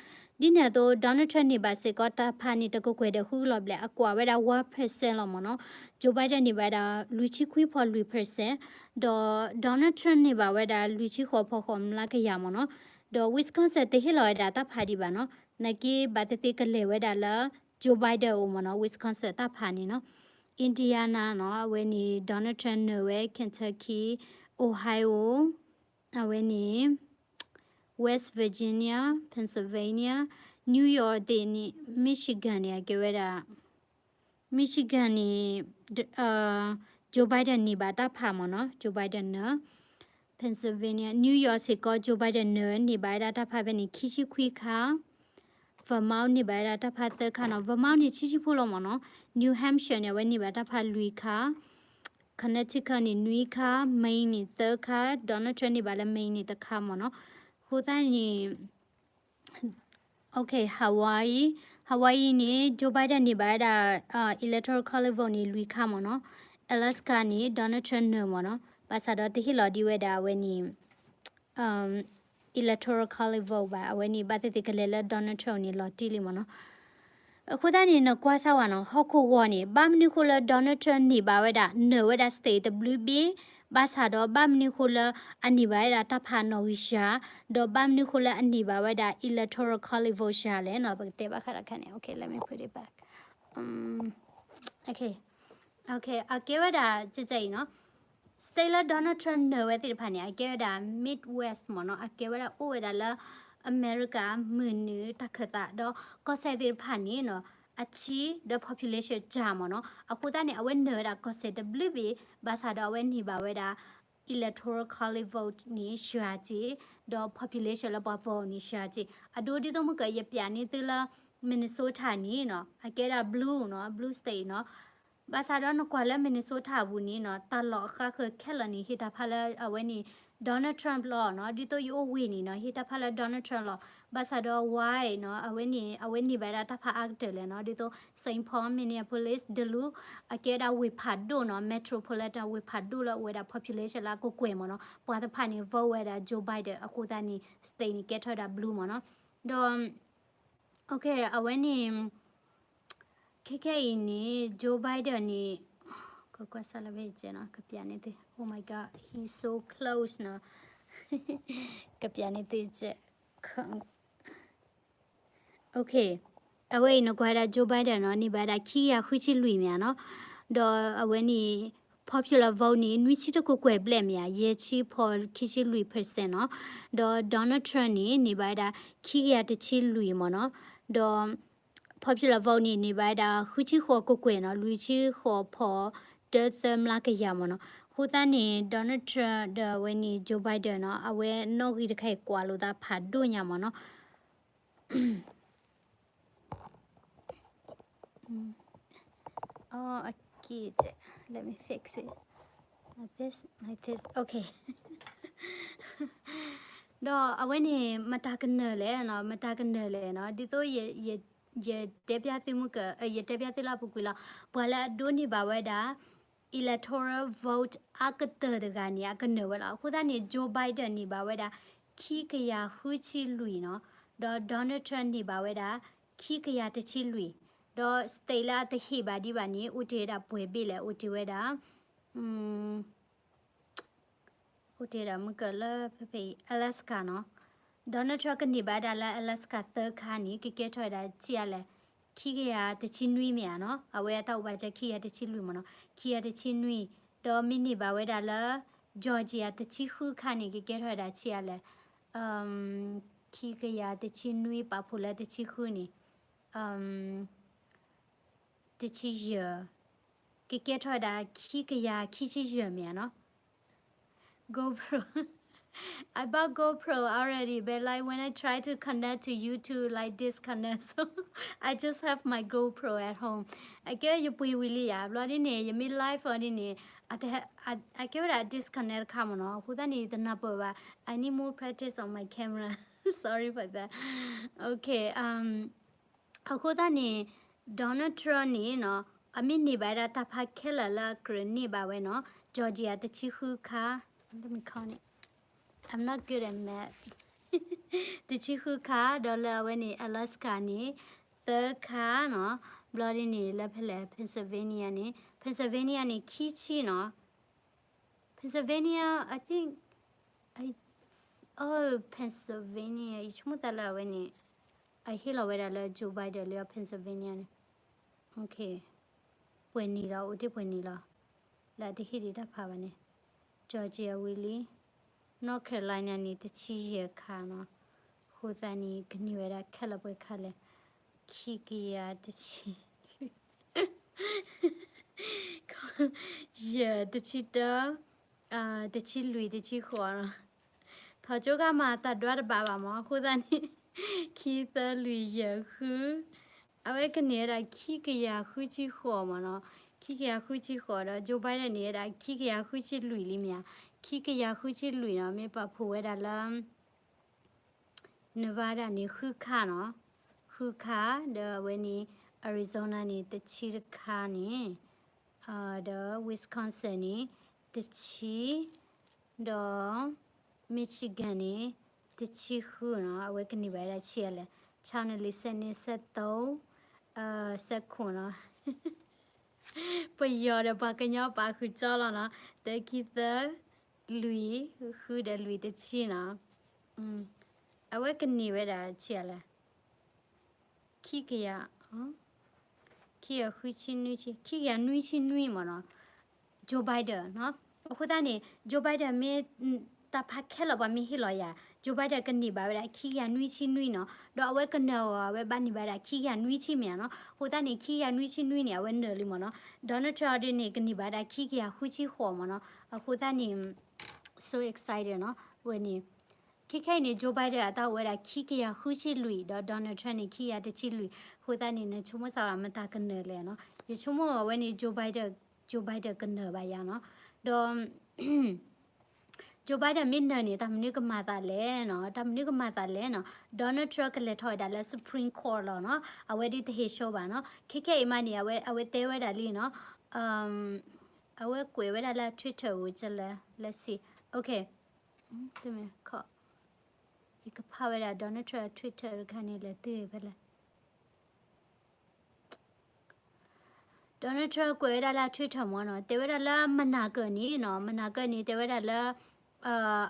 ဒ်န့ၣ်အသိး Donald Trump န့ၢ်ဘၣ်စ့ၢ်ကီးတၢ်ဖးန့ၣ် တကကွဲၢ်ဒီးဃုကလီၤဘျဲၣ် အကွၢ်ဝဲဒၣ် one percent လီၤမ့ၢ်နီၤ, Joe Biden န့ၢ်ဘၣ်ဝဲဒၣ် လွံၢ်ဆံခွံဖီၣ်လွံၢ် percent, ဒီး Donald Trump န့ၢ်ဘၣ်ဝဲဒၣ် လွံၢ်ဆံဃိးဖီၣ်ဃိးမျးကယၤမ့ၢ်နီၤ, ဒီး Wisconsin တဟ့ၣ်လီၤဝဲဒၣ်တၢ်ဖးဒံးဘၣ်နီၤ, နာ်က့ဘၣ်သ့ၣ်သ့ၣ်ကလဲၤဝဲဒၣ်လၢ Joe Biden အအိၣ်မ့ၢ်နီၤ, Wisconsin တၢ်ဖးန့ၣ်နီၤ. Indiana နီၤ, အဝဲန့ၣ် Donald Trump နၢၤဝဲ, Kentucky, Ohio, အဝဲန့ၣ် West Virginia, Pennsylvania, New York သ့ၣ်န့ၣ် Michigan န့ၣ် အကဲဝဲဒၣ် Michigan န့ၣ် Joe Biden န့ၢ်ဘၣ်တၢ်ဖးမ့ၢ်နီၤ, Joe Biden နၢၤ, Pennsylvania, New York စ့ၢ်ကီး Joe Biden နၢၤ န့ၢ်ဘၣ်ဝဲဒၣ်တၢ်ဖးဖဲန့ၣ် ခံဆံခွံခါ, Vermont န့ၢ်ဘၣ်ဝဲဒၣ်တၢ်ဖးသၢခါနီၤ, Vermont န့ၣ် ဆံဆံဖိလီၤမ့ၢ်နီၤ, New Hampshire န့ၣ် အဝဲန့ၢ်ဘၣ်တၢ်ဖးလွံၢ်ခါ, Connecticut န့ၣ် နွံခါ, Maine န့ၣ် သၢခါ, Donald Trump န့ၢ်ဘၣ်လၢ Maine န့ၣ် တခါမ့ၢ်နီၤ, အဃိသတးန့ၣ် Okay, Hawaii, Hawaii န့ၣ် Joe Biden န့ၢ်ဘၣ်ဝဲဒၣ် electoral college vote န့ၣ် လွံၢ်ခါမ့ၢ်နီၤ, Alaska န့ၣ် Donald Trump နၢၤမ့ၢ်နီၤ, ဘၣ်ဆၣ်ဒီးတဟ့ၣ်လီၤဒံးဝဲဒၣ်အဝဲန့ၣ် electoral college vote ဘၣ်, အဝဲန့ၣ် ဘၣ်သ့ၣ်သ့ၣ်ကလဲၤလၢ Donald Trump န့ၣ် လီၤတံၢ်လံမ့ၢ်နီၤ. အဃိသတးန့ၣ် နကွၢ်စၢ်ဝဲနီၤ, ဟီၣ်ခိၣ်ဂီၤန့ၣ် ဘၣ်မနုၤဃိလၢ Donald Trump န့ၢ်ဘၣ်ဝဲဒၣ် နၢၤဝဲဒၣ် state တဘျုးဘ့ၣ်, ဘၣ်ဆၣ်ဒီး ဘၣ်မနုၤဃိလၢအန့ၢ်ဘၣ်ဝဲဒၣ်တၢ်ဖးနီၣ်ဂံၢ်စှၤ, ဒီးဘၣ်မနုၤဃိလၢအန့ၢ်ဘၣ်ဝဲဒၣ် electoral college vote စှၤလဲၣ်နီၤ, ပကတဲဘၣ်ဃးဒီးခါန့ၣ်, okay, let me put it back. Okay, okay, အကဲဝဲဒၣ် ကကအံၤနီၤ, state လၢ Donald Trump နၢၤဝဲသ့ၣ်တဖၣ်န့ၣ် အကဲဝဲဒၣ် Midwest မ့ၢ်နီၤ, အကဲဝဲဒၣ်အိၣ်ဝဲဒၣ်လၢ အမဲရကၤမုၢ်နုာ်တၢ်ခၢၣ်သး, ဒီးကီၢ်စဲၣ်သ့ၣ်တဖၣ်န့ၣ်နီၤ အဆံ ဒီး population စှၤမ့ၢ်နီၤ, အဃိသတးန့ၣ် အဝဲနၢၤဝဲဒၣ်ကီၢ်စဲၣ်တဘျုးဘ့ၣ်, ဘၣ်ဆၣ်ဒီးအဝဲန့ၢ်ဘၣ်ဝဲဒၣ် electoral college vote န့ၣ် စှၤက့ၤ, ဒီး population လၢပှၤ vote န့ၣ် စှၤက့ၤ, အဒိဒ်သိးမ့ၢ်က ယပျးန့ၢ်သုလၢ Minnesota န့ၣ်နီၤ အကဲဒၣ် blue နီၤ blue state နီၤ. ဘၣ်ဆၣ်ဒီးနကွၢ်လၢ Minnesota အပူၤန့ၣ်နီၤ တၢ်လီၢ်အဃါဃၢၤခဲလၢာ်န့ၣ် ဟ့ၣ်တၢ်ဖးလၢအဝဲန့ၣ် Donald Trump လီၤနီၤ. ဒ်သိးယအိၣ်ဝ့ၢ်န့ၣ်နီၤ ဟ့ၣ်တၢ်ဖးလၢ Donald Trump လီၤ. ဘၣ်ဆၣ်ဒီး why နီၤ အဝဲန့ၣ် အဝဲန့ၢ်ဘၣ်ဒၣ်တၢ်ဖးအါကတၢၢ်လဲၣ်နီၤ. ဒ်သိး Saint Paul, Minneapolis, Duluth အကဲဒၣ်ဝ့ၢ်ဖးဒိၣ်နီၤ metropolitan ဝ့ၢ်ဖးဒိၣ်လၢအဝဲဒၣ် population လၢအကကွဲၢ်မ့ၢ်နီၤ. ပှၤတဖၣ်န့ၣ် vote ဝဲဒၣ် Joe Biden အဃိသတးန့ၣ် state န့ၣ်ကဲထီၣ်ဝဲဒၣ် blue မ့ၢ်နီၤ. ဒီး okay အဝဲန့ၣ် ခဲခဲအံၤန့ၣ် Joe Biden န့ၣ် ကကွၢ်စၢ်လၢဖဲအံၤနီၤ ကပျးန့ၢ်သု oh my god, he's so close နီၤ ကပျးန့ၢ်သု okay အဝဲအံၤနကွၢ်ဒၣ် Joe Biden နီၤ န့ၢ်ဘၣ်ဒၣ်ခံကယၤဃုဆံလွံၢ်မ့ၢ်ဧါနီၤ. ဒီးအဝဲန့ၣ် popular vote န့ၣ် နွံဆံတကကွဲၢ်ဘျဲၣ်မ့ၢ်ဧါ ယဲၢ်ဆံဖီခံဆံလွံၢ် percent နီၤ. ဒီး Donald Trump န့ၣ် န့ၢ်ဘၣ်ဝဲဒၣ်ခံကယၤတဆံလွံၢ်မ့ၢ်နီၤ. ဒီး popular vote န့ၣ် န့ၢ်ဘၣ်ဝဲဒၣ်ဃုဆံဃိးကကွဲၢ်နီၤ လွံၢ်ဆံဃိးဖီတၢသၢမျးကယၤမ့ၢ်နီၤ. အဃိသတးန့ၣ် Donald Trump ဒီးအဝဲန့ၣ် Joe Biden နီၤ အဝဲနီၣ်ဂံၢ်တခါအံၤကွၢ်လိာ်သးဖးဒိၣ်ညါမ့ၢ်နီၤ. Oh, okay. Let me fix it. Like this, like this. Okay. ဒီးအဝဲန့ၣ် မတၤကနၢၤလဲၣ်နီၤ မတၤကနၢၤလဲၣ်နီၤ ဒ်သိးယ ယ ယတဲပျးသုမုၢ်က ယတဲပျးသုလၢအပူၤကွံာ်လီၤ. ပှၤလၢအဒိးန့ၢ်ဘၣ်ဝဲဒၣ် electoral vote အါကတၢၢ်တဂၤန့ၣ် အကနၢၤဝဲလီၤ. အဃိသတးန့ၣ် Joe Biden န့ၢ်ဘၣ်ဝဲဒၣ် ခံကယၤဃုဆံလွံၢ်နီၤ, ဒီး Donald Trump န့ၢ်ဘၣ်ဝဲဒၣ် ခံကယၤတဆံလွံၢ်, ဒီး state လၢအတဟ့ၣ်ဘၣ်ဒံးဘၣ်န့ၣ် အိၣ်တ့ၢ်ဝဲဒၣ်ပှဲၤဘ့ၣ်လဲၣ် အိၣ်တ့ၢ်ဝဲဒၣ် အိၣ်တ့ၢ်ဝဲဒၣ်မုၢ်ကလၢဖဲဖဲအံၤ Alaska နီၤ, Donald Trump ကန့ၢ်ဘၣ်ဝဲဒၣ်လၢ Alaska သၢခါန့ၣ် ကကဲထီၣ်ဝဲဒၣ်ဆံးအါလဲၣ်, ခံကယၤတဆံနွံမ့ၢ်ဧါနီၤ, အဝဲအတၢ်အိၣ်ဘၣ်ကဲခံကယၤတဆံလွံၢ်မ့ၢ်နီၤ, ခံကယၤတဆံနွံ, ဒီးမ့ၢ်န့ၢ်ဘၣ်ဝဲဒၣ်လၢ Georgia တဆံဃုခါန့ၣ် ကကဲထီၣ်ဝဲဒၣ်ဆံးအါလဲၣ်, ခံကယၤတဆံနွံပာ်ဖှိၣ်လၢတဆံဃုန့ၣ် တဆံယဲၢ်, ကကဲထီၣ်ဝဲဒၣ်ခံကယၤခံဆံယဲၢ်မ့ၢ်ဧါနီၤ. GoPro. I bought GoPro already, but like when I try to connect to YouTube, like disconnect. So I just have my GoPro at home. အကဲယပှ့ၤဝံၤလံယၤ, ဘျီဒ်န့ၣ် ယမ့ၢ် live အီၤဒ်န့ၣ် အကဲဝဲဒၣ် disconnect တခါမ့ၢ်နီၤ, အဃိသတးန့ၣ် ယတနၢ်ပၢၢ်ဘၣ်. I need more practice on my camera. Sorry for that. Okay, um, အဃိသတးန့ၣ် Donald Trump န့ၣ်နီၤ, အမ့ၢ်န့ၢ်ဘၣ်ဝဲဒၣ်တၢ်ဖးခဲလၢာ်လၢအကြၢးန့ၢ်ဘၣ်ဝဲနီၤ, Georgia တဆံဃုခါ, let me count it, I'm not good at math, တဆံဃုခါ, ဒီးလၢအဝဲန့ၣ် Alaska န့ၣ် သၢခါနီၤ, ဘျီဒ်န့ၣ် လၢဖဲလဲၣ် Pennsylvania န့ၣ်, Pennsylvania န့ၣ် ခံဆံနီၤ, Pennsylvania, I think, I, oh, Pennsylvania, ယဆိကမိၣ်သးလၢအဝဲန့ၣ် အဟ့ၣ်လီၤဝဲဒၣ်လၢ Joe Biden လၢ Pennsylvania န့ၣ်, okay, ပှဲၤနံၣ်လီၤ, အိၣ်တ့ၢ်ပှဲၤနံၣ်လီၤ, လၢအတဟ့ၣ်ဒံးတၢ်ဖးဘၣ်န့ၣ်, Georgia ဝံၤလံ, North Carolina န့ၣ် တဆံယဲၢ်ခါနီၤ, အဃိသတးန့ၣ် ကန့ၢ်ဝဲဒၣ်ခဲလၢာ်ပှဲၤခါလဲၣ်, ခံကယၤတဆံ ယဲၢ်, တဆံတၢ, တဆံလွံၢ်, တဆံဃိးနီၤ, ထီၣ်ကၠိဂၤမၤတၢ်ဒွးတဘၣ်ဘၣ်မး, အဃိသတးန့ၣ် ခံသၢလွံၢ်ယဲၢ်ဃု, အဝဲကန့ၢ်ဝဲဒၣ်ခံကယၤဃုဆံဃိးမးနီၤ, ခံကယၤဃုဆံဃိးဒီး Joe Biden န့ၣ်ဝဲဒၣ်ခံကယၤဃုဆံလွံၢ်လံမ့ၢ်ဧါ, ခံကယၤဃုဆံလွံၢ်နီၤ, မ့ၢ်ပာ်ဖှိၣ်ဝဲဒၣ်လၢ Nevada န့ၣ် ဃုခါနီၤ, ဃုခါ, ဒီးအဝဲန့ၣ် Arizona န့ၣ် တဆံတခါန့ၣ်, ဒီး Wisconsin န့ၣ် တဆံ, ဒီး Michigan န့ၣ် တဆံဃုနီၤ, အဝဲကန့ၢ်ဘၣ်ဝဲဒၣ်ဆံးအါလဲၣ်, ဆါန့ၣ်လံ ဆယ့်နှစ်, ဆယ့်သုံး, ဆယ့်ခုနစ်နီၤ. ပယီၤဒီးပှၤကညီပာ်ဃုာ်ကၠီလီၤနီၤ, တၢ ခံ သၢ လွံၢ် ဃုဒီးလွံၢ် တဆံနီၤ. အဝဲကန့ၢ်ဝဲဒၣ်ဆံးအါလဲၣ်, ခံကယၤ, ခံကယၤဃုဆံနွံဆံ, ခံကယၤနွံဆံနွံမးနီၤ. Joe Biden နီၤ. အဃိသတးန့ၣ် Joe Biden မ့ၢ် တၢ်ဖးခဲလၢာ်ပှၤမ့ၢ်ဟ့ၣ်လီၤယၤ, Joe Biden ကန့ၢ်ဘၣ်ဝဲဒၣ်ခံကယၤနွံဆံနွံနီၤ. ဒီးအဝဲကနၢၤအီၤ အဝဲဘၣ်န့ၢ်ဘၣ်ဝဲဒၣ်ခံကယၤနွံဆံမ့ၢ်ဧါနီၤ. အဃိသတးန့ၣ် ခံကယၤနွံဆံနွံန့ၣ် အဝဲနၢၤလံမးနီၤ. Donald Trump ဒ်န့ၣ် ကန့ၢ်ဘၣ်ဝဲဒၣ်ခံကယၤဃုဆံဃိးမးနီၤ. အဃိသတးန့ၣ် so excited နီၤ ဝဲန့ၣ်. ခဲခဲအံၤန့ၣ် Joe Biden အတၢ်အိၣ်ဝဲဒၣ်ခံကယၤဃုဆံလွံၢ် ဒီး Donald Trump န့ၣ် ခံကယၤတဆံလွံၢ်, အဃိသတးန့ၣ် နဆိကမိၣ်စ့ၢ်ဝဲမတၤကနၢၤလဲၣ်နီၤ. ယဆိကမိၣ်အဝဲန့ၣ် Joe Biden, Joe Biden ကနၢၤဘၣ်ယၤနီၤ. ဒီး Joe Biden မ့ၢ်နၢၤန့ၣ် တၢ်မနုၤကမၤသးလဲၣ်နီၤ, တၢ်မနုၤကမၤသးလဲၣ်နီၤ. Donald Trump ကလဲၤထီၣ်ဝဲဒၣ်လၢ Supreme Court လီၤနီၤ, အဝဲဒ်တဟ့ၣ်ဆှၢဘၣ်နီၤ. ခဲခဲအံၤမးန့ၣ် အဝဲ, အဝဲတဲဝဲဒၣ်လံနီၤ, အဝဲကွဲးဝဲဒၣ်လၢ Twitter ဝံၤကလၢ, let's see, okay, ယကဖးဝဲဒၣ် Donald Trump Twitter တခါန့ၣ် လဲၤတုၤဖဲလဲၣ်. Donald Trump ကွဲးဝဲဒၣ်လၢ Twitter မ့ၢ်နီၤ, တဲဝဲဒၣ်လၢမနၤကၢၤန့ၣ်နီၤ, မနၤကၢၤန့ၣ် တဲဝဲဒၣ်လၢ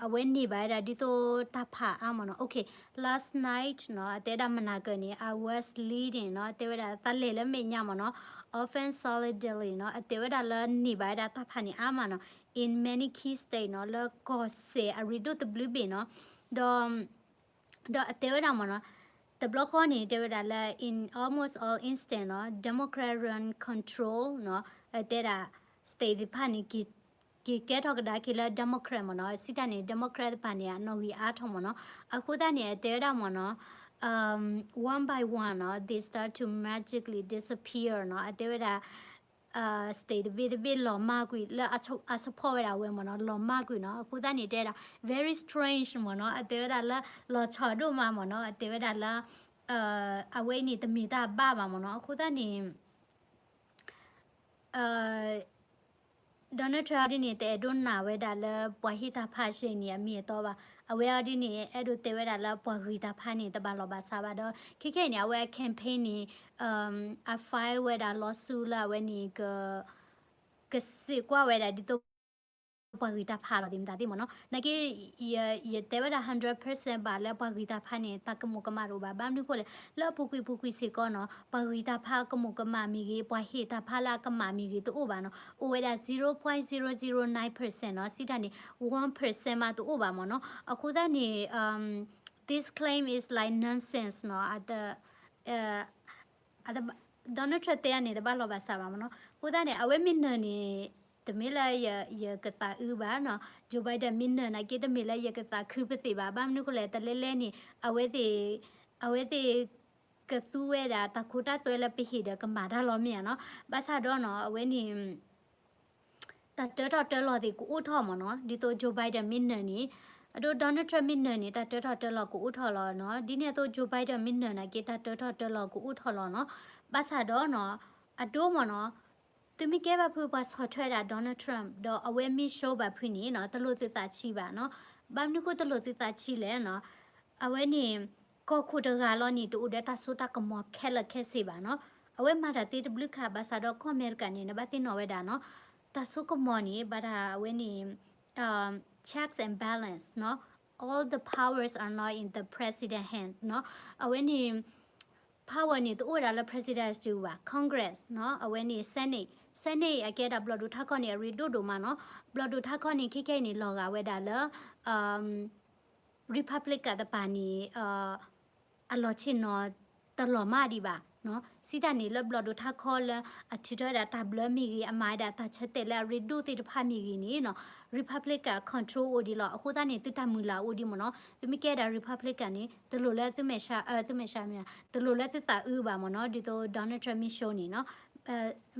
အဝဲန့ၢ်ဘၣ်ဝဲဒၣ်ဒ်သိးတၢ်ဖးအါမ့ၢ်နီၤ. Okay, last night နီၤ, အတဲဒၣ်မနၤကၢၤန့ၣ် I was leading နီၤ, တဲဝဲဒၣ်သးလဲၤလၢမဲာ်ညါမ့ၢ်နီၤ, often solidly နီၤ, အတဲဝဲဒၣ်လၢန့ၢ်ဘၣ်ဝဲဒၣ်တၢ်ဖးန့ၣ်အါမးနီၤ, in many key state နီၤ, လၢကီၢ်စဲၣ်အရ့ဒိၣ်တဘျုးဘ့ၣ်နီၤ, ဒီး ဒီးအတဲဝဲဒၣ်မ့ၢ်နီၤ, တဘျီဃီန့ၣ် တဲဝဲဒၣ်လၢ in almost all instance နီၤ, Democrat run control နီၤ, အတဲဒၣ် state သ့ၣ်တဖၣ်န့ၣ် က့ၤကဲထီၣ်ကဒါက့ၤလၢ Democrat မ့ၢ်နီၤ, စံးတၢ်န့ၣ် Democrat တဖၣ်န့ၣ် အနီၣ်ဂံၢ်အါထီၣ်မ့ၢ်နီၤ. အဃိသတးန့ၣ် အတဲဝဲဒၣ်မ့ၢ်နီၤ, one by one နီၤ, they start to magically disappear နီၤ, အတဲဝဲဒၣ် state တဘ့ၣ်တဘ့ၣ်လီၤမၢ်ကွံာ် လၢအ support ဝဲဒၣ်ဝဲမ့ၢ်နီၤ, လီၤမၢ်ကွံာ်နီၤ. အဃိသတးန့ၣ် တဲဒၣ် very strange မ့ၢ်နီၤ, အတဲဝဲဒၣ်လၢ လီၤဆီဒိၣ်မးမ့ၢ်နီၤ, အတဲဝဲဒၣ်လၢ အဝဲအံၤန့ၣ် တမ့ၢ်တၢ်ဘၣ်ဘၣ်မ့ၢ်နီၤ. အဃိသတးန့ၣ် Donald Trump ဒ်န့ၣ် တအဲၣ်ဒိးနာ်ဝဲဒၣ်လၢပှၤဟ့ၣ်တၢ်ဖးရှဲအံၤန့ၣ် အမ့ၢ်အတီဘၣ်. အဝဲအံၤဒ်န့ၣ် အဲၣ်ဒိးတဲဝဲဒၣ်လၢပှၤဂ့ၤတၢ်ဖးန့ၣ် တဘၣ်လီၢ်ဘၣ်စးဘၣ်ဒီး ခဲခဲအံၤန့ၣ် အဝဲအ campaign န့ၣ် အ file ဝဲဒၣ် lawsuit လၢအဝဲန့ၣ် ကစံးကွၢ်ဝဲဒၣ်ဒ်သိး ပှၤဂ့ၤတၢ်ဖးလီၤသ့ၣ်မတၤသ့ၣ်မ့ၢ်နီၤ. နာ်က့ ယတဲဝဲဒၣ် hundred percent ဘၣ်လၢပှၤဂ့ၤတၢ်ဖးန့ၣ် တၢ်ကမူးကမၣ်တအိၣ်ဘၣ်. ဘၣ်မနုၤဃိလဲၣ်, လၢအပူၤကွံာ်ပူၤကွံာ်စ့ၢ်ကီးနီၤ ပှၤဂ့ၤတၢ်ဖးကမူးကမၣ်မ့ၢ်ဂ့ၤ, ပှၤဟ့ၣ်တၢ်ဖးလၢအကမၣ်မ့ၢ်ဂ့ၤ တအိၣ်ဘၣ်နီၤ. အိၣ်ဝဲဒၣ် zero point zero zero nine percent နီၤ, စံးတၢ်န့ၣ် one percent မးတအိၣ်ဘၣ်မ့ၢ်နီၤ. အဃိသတးန့ၣ် this claim is like nonsense နီၤ. အ Donald Trump တဲအန့ၣ် တဘၣ်လီၢ်ဘၣ်စးဘၣ်မ့ၢ်နီၤ. အဃိသတးန့ၣ် အဝဲမ့ၢ်နၢၤန့ၣ် တမ့ၢ်လၢယကသးအုးဘၣ်နီၤ. Joe Biden မ့ၢ်နၢၤနာ်က့ တမ့ၢ်လၢယကသးခုပသ့ၣ်ဘၣ်. ဘၣ်မနုၤဃိလဲၣ် တလဲလဲန့ၣ် အဝဲသ့ၣ် အဝဲသ့ၣ် ကသူဝဲဒၣ်တၢ်ခိတၢ်သွဲလၢပဟ့ၣ်ဒီးကမၤတၢ်လီၤမ့ၢ်ဧါနီၤ. ဘၣ်ဆၣ်ဒီးနီၤ အဝဲန့ၣ် တၢ်တၢထီၣ်တၢလီၤသ့ၣ်ကအိၣ်ထီၣ်မ့ၢ်နီၤ. ဒ်သိး Joe Biden မ့ၢ်နၢၤန့ၣ် အဒိ Donald Trump မ့ၢ်နၢၤန့ၣ် တၢ်တၢထီၣ်တၢလီၤကအိၣ်ထီၣ်လီၤနီၤ. ဒ်န့ၣ်အသိး Joe Biden မ့ၢ်နၢၤနာ်က့ တၢ်တၢထီၣ်တၢလီၤကအိၣ်ထီၣ်လီၤနီၤ. ဘၣ်ဆၣ်ဒီးနီၤ အဒိမ့ၢ်နီၤ သုမ့ၢ်ကဲဘၣ်ဖုးပှၤဆီၣ်ထွဲဒၣ် Donald Trump ဒီးအဝဲမ့ၢ် show ဘၣ်ဖုးန့ၣ်နီၤ တလိၣ်သုသးဆံးဘၣ်နီၤ. ဘၣ်မနုၤဃိတလိၣ်သုသးဆံးလဲၣ်နီၤ. အဝဲန့ၣ် ကီၢ်ခိၣ်တဂၤလီၤန့ၣ် တအိၣ်ဒီးတၢ်စိတၢ်ကမီၤခဲလၢာ်ခဲဆ့ဘၣ်နီၤ. အဝဲမၤတၢ်သ့တဘျုးခါ ဘၣ်ဆၣ်ဒီးကီၢ်အမဲရကၤန့ၣ် နဘၣ်သ့ၣ်နီၣ်ဝဲဒၣ်နီၤ တၢ်စိကမီၤန့ၣ် ဘၣ်ဒၣ်အဝဲန့ၣ် checks and balance နီၤ. All the powers are not in the president hand နီၤ. အဝဲန့ၣ် power န့ၣ် တအိၣ်ဝဲဒၣ်လၢ president စုဘၣ် Congress နီၤ. အဝဲန့ၣ် Senate, Senate အကဲဒၣ်ဘျီၣ်ဒိၣ်ထးခီၣ်န့ၣ် အရ့ဒိၣ်ဒိၣ်မးနီၤ. ဘျီၣ်ဒိၣ်ထးခီၣ်န့ၣ် ခဲခဲအံၤန့ၣ် လီၤဂာ်ဝဲဒၣ်လၢ Republican တပၤန့ၣ် အလီၢ်ဆ့ၣ်နီၤတလီၤမၢ်ဒံးဘၣ်နီၤ. စံးတၢ်န့ၣ်လၢဘျီၣ်ဒိၣ်ထးခီၣ်လၢအထုးထီၣ်ဝဲဒၣ်တၢ်ဘျၢမ့ၢ်ဂ့ၤ, အမၤဝဲဒၣ်တၢ်ဆၢတဲာ်လၢအရ့ဒိၣ်သ့ၣ်တဖၣ်မ့ၢ်ဂ့ၤန့ၣ်နီၤ Republican control အိၣ်ဒံးလီၤ. အဃိသတးန့ၣ် သုတၢ်မုၢ်လၢ်အိၣ်ဒံးမ့ၢ်နီၤ. သုမ့ၢ်ကဲဒၣ် Republican န့ၣ် တလိၣ်လၢသုမဲာ်ဆှး သုမဲာ်ဆှးမ့ၢ် တလိၣ်လၢသုသးအုးဘၣ်မ့ၢ်နီၤ. ဒ်သိး Donald Trump မ့ၢ် show န့ၣ်နီၤ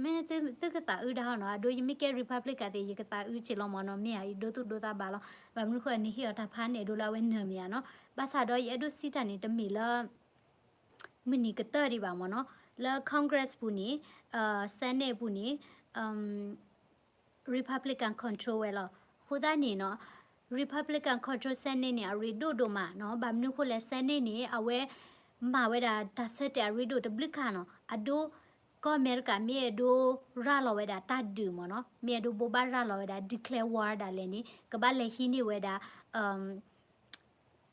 မ့ၢ်သုကသးအုးဒၣ်ဟီနီၤ. အဒိ ယမ့ၢ်ကဲ Republican သ့ၣ် ယကသးအုးက့ၤလီၤမ့ၢ်နီၤ. မ့ၢ်ဧါ ယဒိသူၣ်ဒိသးဘၣ်လီၤ. ဘၣ်မနုၤဃိ နဟ့ၣ်အီၤတၢ်ဖးန့ၣ် အဒိလၢအဝဲနၢၤမ့ၢ်ဧါနီၤ. ဘၣ်ဆၣ်ဒီး ယအဲၣ်ဒိးစံးတၢ်န့ၣ် တမ့ၢ်လၢ မုၢ်နံၤကတၢၢ်ဒံးဘၣ်မ့ၢ်နီၤ. လၢ Congress ပူၤန့ၣ် Senate ပူၤန့ၣ် Republican control ဝဲလီၤ. အဃိသတးန့ၣ်နီၤ Republican control Senate န့ၣ် အရ့ဒိၣ်ဒိၣ်မးနီၤ. ဘၣ်မနုၤဃိလဲၣ် Senate န့ၣ် အဝဲ မၤဝဲဒၣ်တၢ်ဆၢတဲာ်အရ့ဒိၣ်တဘျုးခါနီၤ. အဒိ ကီၢ်အမဲရကၤ မ့ၢ်အဲၣ်ဒိးရၤလီၤဝဲဒၣ်တၢ်ဒုးမ့ၢ်နီၤ, မ့ၢ်အဲၣ်ဒိးဘိးဘၣ်ရၤလီၤဝဲဒၣ် declare war ဒၣ်လဲာ်န့ၣ် ကဘၣ်လဲၤဟံးန့ၢ်ဝဲဒၣ်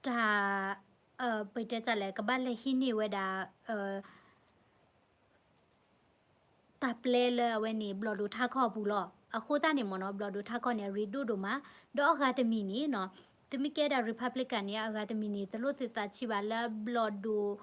တၢ် ပတဲတၢ်လဲၣ် ကဘၣ်လဲၤဟံးန့ၢ်ဝဲဒၣ် တၢ်ပျဲလၢအဝဲန့ၣ် ဘျီၣ်ဒိၣ်ထးခီၣ်အပူၤလီၤ. အဃိသတးန့ၣ်မ့ၢ်နီၤ ဘျီၣ်ဒိၣ်ထးခီၣ်န့ၣ် အရ့ဒိၣ်ဒိၣ်မး, ဒီးအဂၤတမံၤန့ၣ်နီၤ သုမ့ၢ်ကဲဒၣ် Republican န့ၣ် အဂၤတမံၤန့ၣ် တလိၣ်သုသးဆံးဘၣ်လၢဘျီၣ်ဒိၣ်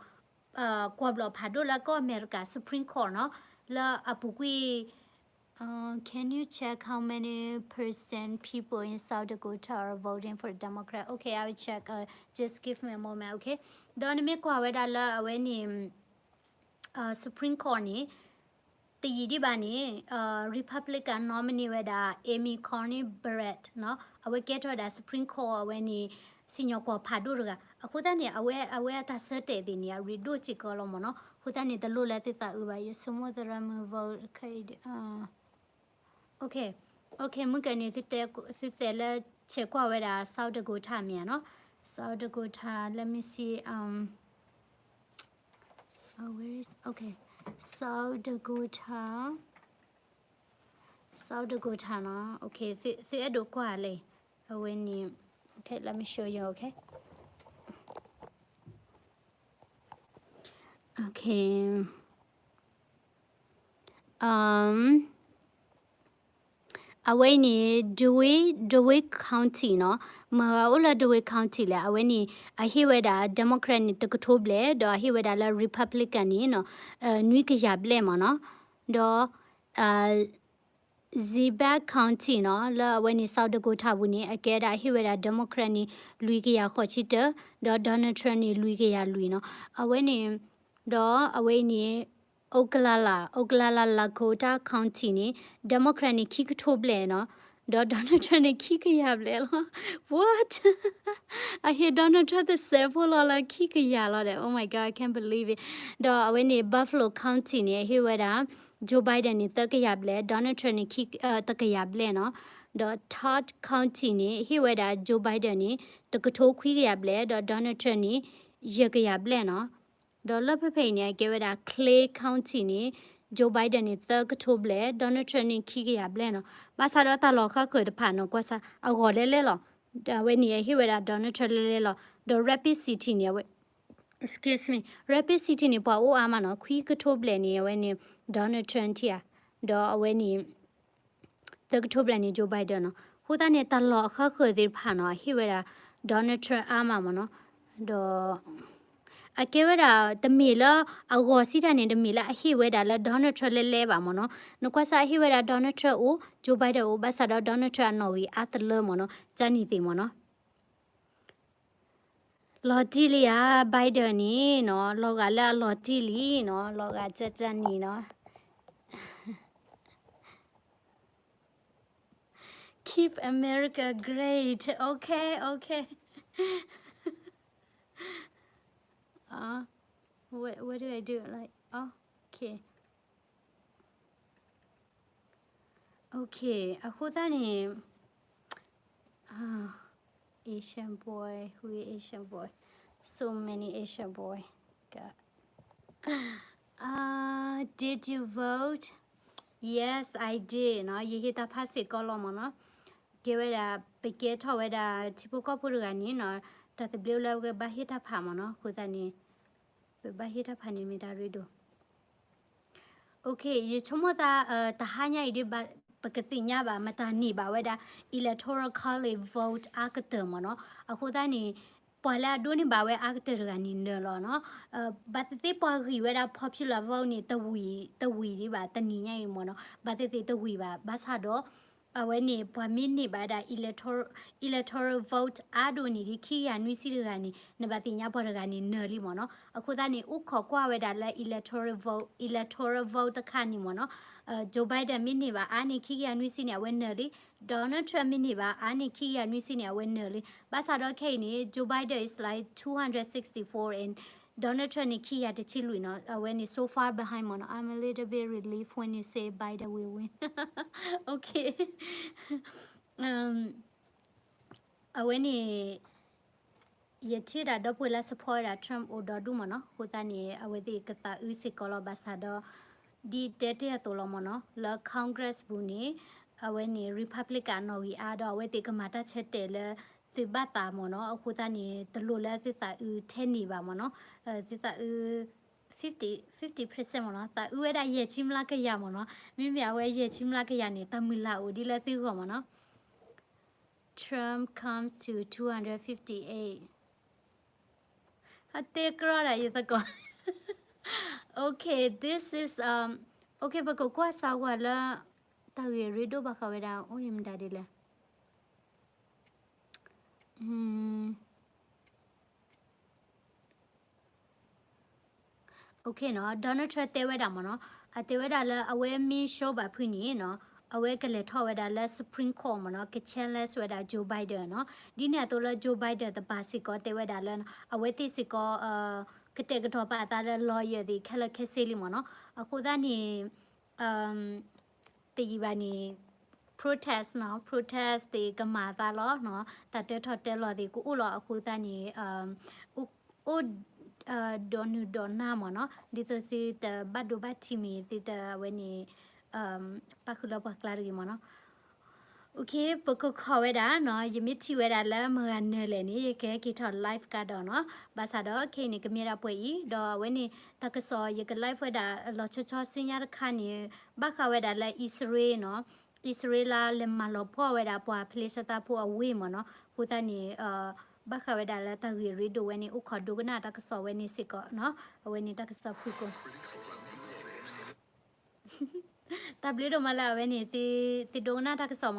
ကွၢ်ဘျီၣ်ဖးဒိၣ်လၢကီၢ်အမဲရကၤ Supreme Court နီၤ, လၢအပူၤကွံာ် Uh, can you check how many percent people in South Dakota are voting for Democrat? Okay, I will check. Uh, just give me a moment, okay? ဒီးနမ့ၢ်ကွၢ်ဝဲဒၣ်လၢအဝဲန့ၣ် Supreme Court န့ၣ် တယံာ်ဒံးဘၣ်န့ၣ် Republican nominee ဝဲဒၣ် Amy Coney Barrett နီၤ, အဝဲကဲထီၣ်ဝဲဒၣ် Supreme Court အဝဲန့ၣ် စံၣ်ညီၣ်ကွီၢ်ဖးဒိၣ်တဂၤ. အဃိသတးန့ၣ် အဝဲ အဝဲအတၢ်ဆၢတဲာ်သ့ၣ်န့ၣ် အရ့ဒိၣ်စ့ၢ်ကီးလီၤမ့ၢ်နီၤ. အဃိသတးန့ၣ် တလိၣ်လၢသုသးအုးဘၣ်. ယဆိကမိၣ်သရၣ်မုၣ် vote ခဲအံၤဒ် Okay, okay, မုၢ်ကဲန့ၣ် သုတဲ သုတဲလၢ ဆဲးကွၢ်ဝဲဒၣ် South Dakota မ့ၢ်ဧါနီၤ. South Dakota, let me see, um, uh, where is, okay, South Dakota, South Dakota နီၤ. Okay, သု သုအဲၣ်ဒိးကွၢ်လဲၣ်, အဝဲန့ၣ်, okay, let me show you, okay. Okay. Um, အဝဲအံၤန့ၣ် Dewey, Dewey County နီၤ, မတၤဂၤအိၣ်လၢ Dewey County လဲၣ်, အဝဲန့ၣ် အဟ့ၣ်ဝဲဒၣ် Democrat န့ၣ် တကထိဘျဲၣ်, ဒီးအဟ့ၣ်ဝဲဒၣ်လၢ Republican န့ၣ်နီၤ, နွံကယၤဘျဲၣ်မ့ၢ်နီၤ, ဒီး Xebec County နီၤ, လၢအဝဲန့ၣ် South Dakota ပူၤန့ၣ် အကဲဒၣ် အဟ့ၣ်ဝဲဒၣ် Democrat န့ၣ် လွံၢ်ကယၤဃိးဆံတၢ, ဒီး Donald Trump န့ၣ် လွံၢ်ကယၤလွံၢ်နီၤ. အဝဲန့ၣ်, ဒီးအဝဲအံၤန့ၣ် Oglala, Oglala Lakota County န့ၣ် Democrat န့ၣ် ခံကထိဘျဲၣ်နီၤ, ဒီး Donald Trump န့ၣ် ခံကယၤဘျဲၣ်လီၤ. What? အဟ့ၣ် Donald Trump တစဲးဖိလီၤလၢခံကယၤလီၤဒီး, Oh my God, I can't believe it. ဒီးအဝဲန့ၣ် Buffalo County န့ၣ် အဟ့ၣ်ဝဲဒၣ် Joe Biden န့ၣ် သၢကယၤဘျဲၣ်, Donald Trump န့ၣ် ခံ, တကယၤဘျဲၣ်နီၤ. ဒီး Todd County န့ၣ် ဟ့ၣ်ဝဲဒၣ် Joe Biden န့ၣ် တကထိခွံကယၤဘျဲၣ်, ဒီး Donald Trump န့ၣ် ယဲၢ်ကယၤဘျဲၣ်နီၤ. ဒီးလၢဖဲဖဲအံၤန့ၣ် အကဲဝဲဒၣ် Clay County န့ၣ် Joe Biden န့ၣ် သၢကထိဘျဲၣ်, Donald Trump န့ၣ် ခံကယၤဘျဲၣ်နီၤ. ဘၣ်ဆၣ်ဒီးတၢ်လီၢ်ဃၣ်ဃၢၤတဖၣ်နီၤ ကွၢ်စၢ် အဂီၤလဲလဲလီၤ. ဒီးအဝဲန့ၣ် အဟ့ၣ်ဝဲဒၣ် Donald Trump လဲလဲလီၤ. ဒီး Rapid City န့ၣ် အဝဲ, excuse me, Rapid City န့ၣ် ပှၤအိၣ်အါမးနီၤ, ခွံကထိဘျဲၣ်န့ၣ် အဝဲန့ၣ် Donald Trump ထံၣ်ဧါ, ဒီးအဝဲန့ၣ် သၢကထိဘျဲၣ်န့ၣ် Joe Biden နီၤ. အဃိသတးန့ၣ် တၢ်လီၢ်အဃၣ်ဃၢၤသ့ၣ်တဖၣ်နီၤ အဟ့ၣ်ဝဲဒၣ် Donald Trump အါမးမ့ၢ်နီၤ. ဒီး အကဲဝဲဒၣ် တမ့ၢ်လၢအဂီၤစံးတၢ်န့ၣ် တမ့ၢ်လၢအဟ့ၣ်ဝဲဒၣ်လၢ Donald Trump လဲလဲဘၣ်မ့ၢ်နီၤ. နကွၢ်စၢ်အဟ့ၣ်ဝဲဒၣ် Donald Trump အိၣ်, Joe Biden အိၣ်, ဘၣ်ဆၣ်ဒီး Donald Trump အနီၣ်ဂံၢ်အါတလၢမ့ၢ်နီၤ, ကန့ၣ်သ့ၣ်မ့ၢ်နီၤ. လီၤတံၢ်လံဧါ Biden န့ၣ်နီၤ, လီၤဂာ်လၢအလီၤတံၢ်လံနီၤ, လီၤဂာ်ကကန့ၣ်နီၤ. Keep America great. Okay, okay. Uh, what, what do I do? Like, oh, okay. Okay, အဃိသတးန့ၣ်, ah, Asian boy, we Asian boy, so many Asian boy. God. Uh, did you vote? Yes, I did နီၤ, ယဟ့ၣ်တၢ်ဖးစ့ၢ်ကီးလီၤမ့ၢ်နီၤ. ကဲဝဲဒၣ် ပကဲထီၣ်ဝဲဒၣ် ထံဖိကီၢ်ဖိတဂၤန့ၣ်နီၤ, တၢ်သဘျ့အိၣ်လၢပကဘၣ်ဟ့ၣ်တၢ်ဖးမ့ၢ်နီၤ, အဃိသတးန့ၣ် ပဘၣ်ဟ့ၣ်တၢ်ဖးန့ၣ်မ့ၢ်တၢ်ရ့ဒိၣ်. Okay, ယဆိကမိၣ်သး, တဟါညါအံၤဒ် ပကသ့ၣ်ညါဘၣ် မတၤန့ၢ်ဘၣ်ဝဲဒၣ် electoral college vote အါကတၢၢ်မ့ၢ်နီၤ. အဃိသတးန့ၣ် ပှၤလၢအဒိးန့ၢ်ဘၣ်ဝဲအါကတၢၢ်တဂၤန့ၣ်နၢၤလီၤနီၤ. ဘၣ်သ့ၣ်သ့ၣ်ပှၤဂံၢ်ဝဲဒၣ် popular vote န့ၣ် တဝံၤ, တဝံၤဒံးဘၣ် တနံၤညါအံၤမ့ၢ်နီၤ. ဘၣ်သ့ၣ်သ့ၣ်တဝံၤဘၣ်, ဘၣ်ဆၣ်ဒီး အဝဲန့ၣ် ပှၤမ့ၢ်န့ၢ်ဘၣ်ဒၣ် electoral, electoral vote အါဒိၣ်န့ၢ်ဒံး ခံကယၤနွံဆံတဂၤန့ၣ် နဘၣ်သ့ၣ်ညါပှၤတဂၤန့ၣ်နၢၤလံမ့ၢ်နီၤ. အဃိသတးန့ၣ် အိၣ်ခိးကွၢ်ဝဲဒၣ်လၢ electoral vote, electoral vote တခါန့ၣ်မ့ၢ်နီၤ. Joe Biden မ့ၢ်န့ၢ်ဘၣ်အါန့ၢ် ခံကယၤနွံဆံန့ၣ် အဝဲနၢၤလံ. Donald Trump မ့ၢ်န့ၢ်ဘၣ်အါန့ၢ် ခံကယၤနွံဆံန့ၣ် အဝဲနၢၤလံ. ဘၣ်ဆၣ်ဒီးခဲအံၤန့ၣ် Joe Biden is like two hundred sixty-four and Donald Trump န့ၣ် ခံကယၤတဆံလွံၢ်နီၤ. အဝဲန့ၣ် so far behind မ့ၢ်နီၤ. I'm a little bit relieved when you say Biden will win. Okay. အဝဲန့ၣ် ယထံၣ်ဒၣ်ဒီပုၢ်ဝဲၢ်လၢ support ဝဲဒၣ် Trump အိၣ်ဒီဒူၣ်မ့ၢ်နီၤ. အဃိသတးန့ၣ် အဝဲသ့ၣ်ကသးအုးစ့ၢ်ကီးလီၤ. ဘၣ်ဆၣ်ဒီး ဒ်တဲတ့ၢ်အသိးလီၤမ့ၢ်နီၤ, လၢ Congress ပူၤန့ၣ် အဝဲန့ၣ် Republican အနီၣ်ဂံၢ်အါဒီး အဝဲသ့ၣ်ကမၤတၢ်ဆၢတဲာ်လၢသုဘၣ်သးမ့ၢ်နီၤ. အဃိသတးန့ၣ် တလိၣ်လၢသုသးအုးထဲန့ၣ်ဘၣ်မ့ၢ်နီၤ. သုသးအုး fifty, fifty percent မ့ၢ်နီၤ. သးအုးဝဲဒၣ်ယဲၢ်ဆံမျးကယၤမ့ၢ်နီၤ. မ့မ့ၢ်အဝဲယဲၢ်ဆံမျးကယၤန့ၣ် တၢ်မုၢ်လၢ်အိၣ်ဒ်လၢသုဂီၢ်မ့ၢ်နီၤ. Trump comes to two hundred fifty-eight. အတဲကြီဒၣ်ယသကိး. Okay, this is, um, okay, ပကကွၢ်စၢ်ဝဲလၢ တၢ်ဂ့ၢ်ရ့ဒိၣ်ဘၣ်ဃးဝဲဒၣ်အိၣ်န့ၣ်မတၤဒ်လဲၣ်. Okay နီၤ, Donald Trump တဲဝဲဒၣ်မ့ၢ်နီၤ, အတဲဝဲဒၣ်လၢအဝဲမ့ၢ် show ဘၣ်ဖုးန့ၣ်နီၤ, အဝဲကလဲၤထီၣ်ဝဲဒၣ်လၢ Supreme Court မ့ၢ်နီၤ, က challenge ဝဲဒၣ် Joe Biden နီၤ. ဒ်န့ၣ်အသိးလၢ Joe Biden တပၤစ့ၢ်ကီးတဲဝဲဒၣ်လၢ အဝဲသ့ၣ်စ့ၢ်ကီး ကတဲာ်ကတီၤပာ်အသးလၢ lawyer သ့ၣ်ခဲလၢာ်ခဲဆ့လံမ့ၢ်နီၤ. အဃိသတးန့ၣ် တယံာ်ဘၣ်န့ၣ် protest နီၤ, protest သ့ၣ်ကမၤအသးလီၤနီၤ, တၢ်တဲထီၣ်တဲလီၤသ့ၣ်ကအိၣ်လီၤ. အဃိသတးန့ၣ် အိၣ် ဒီးနုာ်ဒီးနၢ်မ့ၢ်နီၤ, ဒ်သိးသုတဘၣ်ဒိဘၣ်ထံးမ့ၢ်သုတဝဲန့ၣ် ပၣ်ဃုာ်လၢပှၤကျါတဂ့ၤမ့ၢ်နီၤ. Okay ပကခိးဝဲဒၣ်နီၤ, ယမ့ၢ်ထံၣ်ဝဲဒၣ်လၢမုၢ်ဂၤနၢၤလဲၣ်န့ၣ် ယကဟဲက့ၤထီၣ် live ကဒီးနီၤ. ဘၣ်ဆၣ်ဒီးခဲအံၤန့ၣ် ကမ့ၢ်ဒၣ်ပှဲၤအံၤ ဒီးအဝဲန့ၣ် တၢ်ကစီၣ်ယက live ဝဲဒၣ်လီၤဆီဆီဆူညါတခါန့ၣ် ဘၣ်ဃးဝဲဒၣ်လၢ အံၣ်စရ့လးနီၤ, အံၣ်စရ့လးလဲၤမၤလီၤပှီၢ်ဝဲဒၣ်ပှၤဖလ့ၡသၣ်ဖိအဝ့ၢ်မ့ၢ်နီၤ. အဃိသတးန့ၣ် ဘၣ်ဃးဝဲဒၣ်လၢတၢ်ဂ့ၢ်ရ့ဒိၣ်ဝဲန့ၣ် အိၣ်ခိးဒိကနၣ်တၢ်ကစီၣ်ဝဲန့ၣ်စ့ၢ်ကီးနီၤ. အဝဲန့ၣ်တၢ်ကစီၣ်ဖုၣ်ကိာ် တၢ်ဘျုးဒိၣ်မးလၢအဝဲန့ၣ် သုဒိကနၣ်တၢ်ကစီၣ်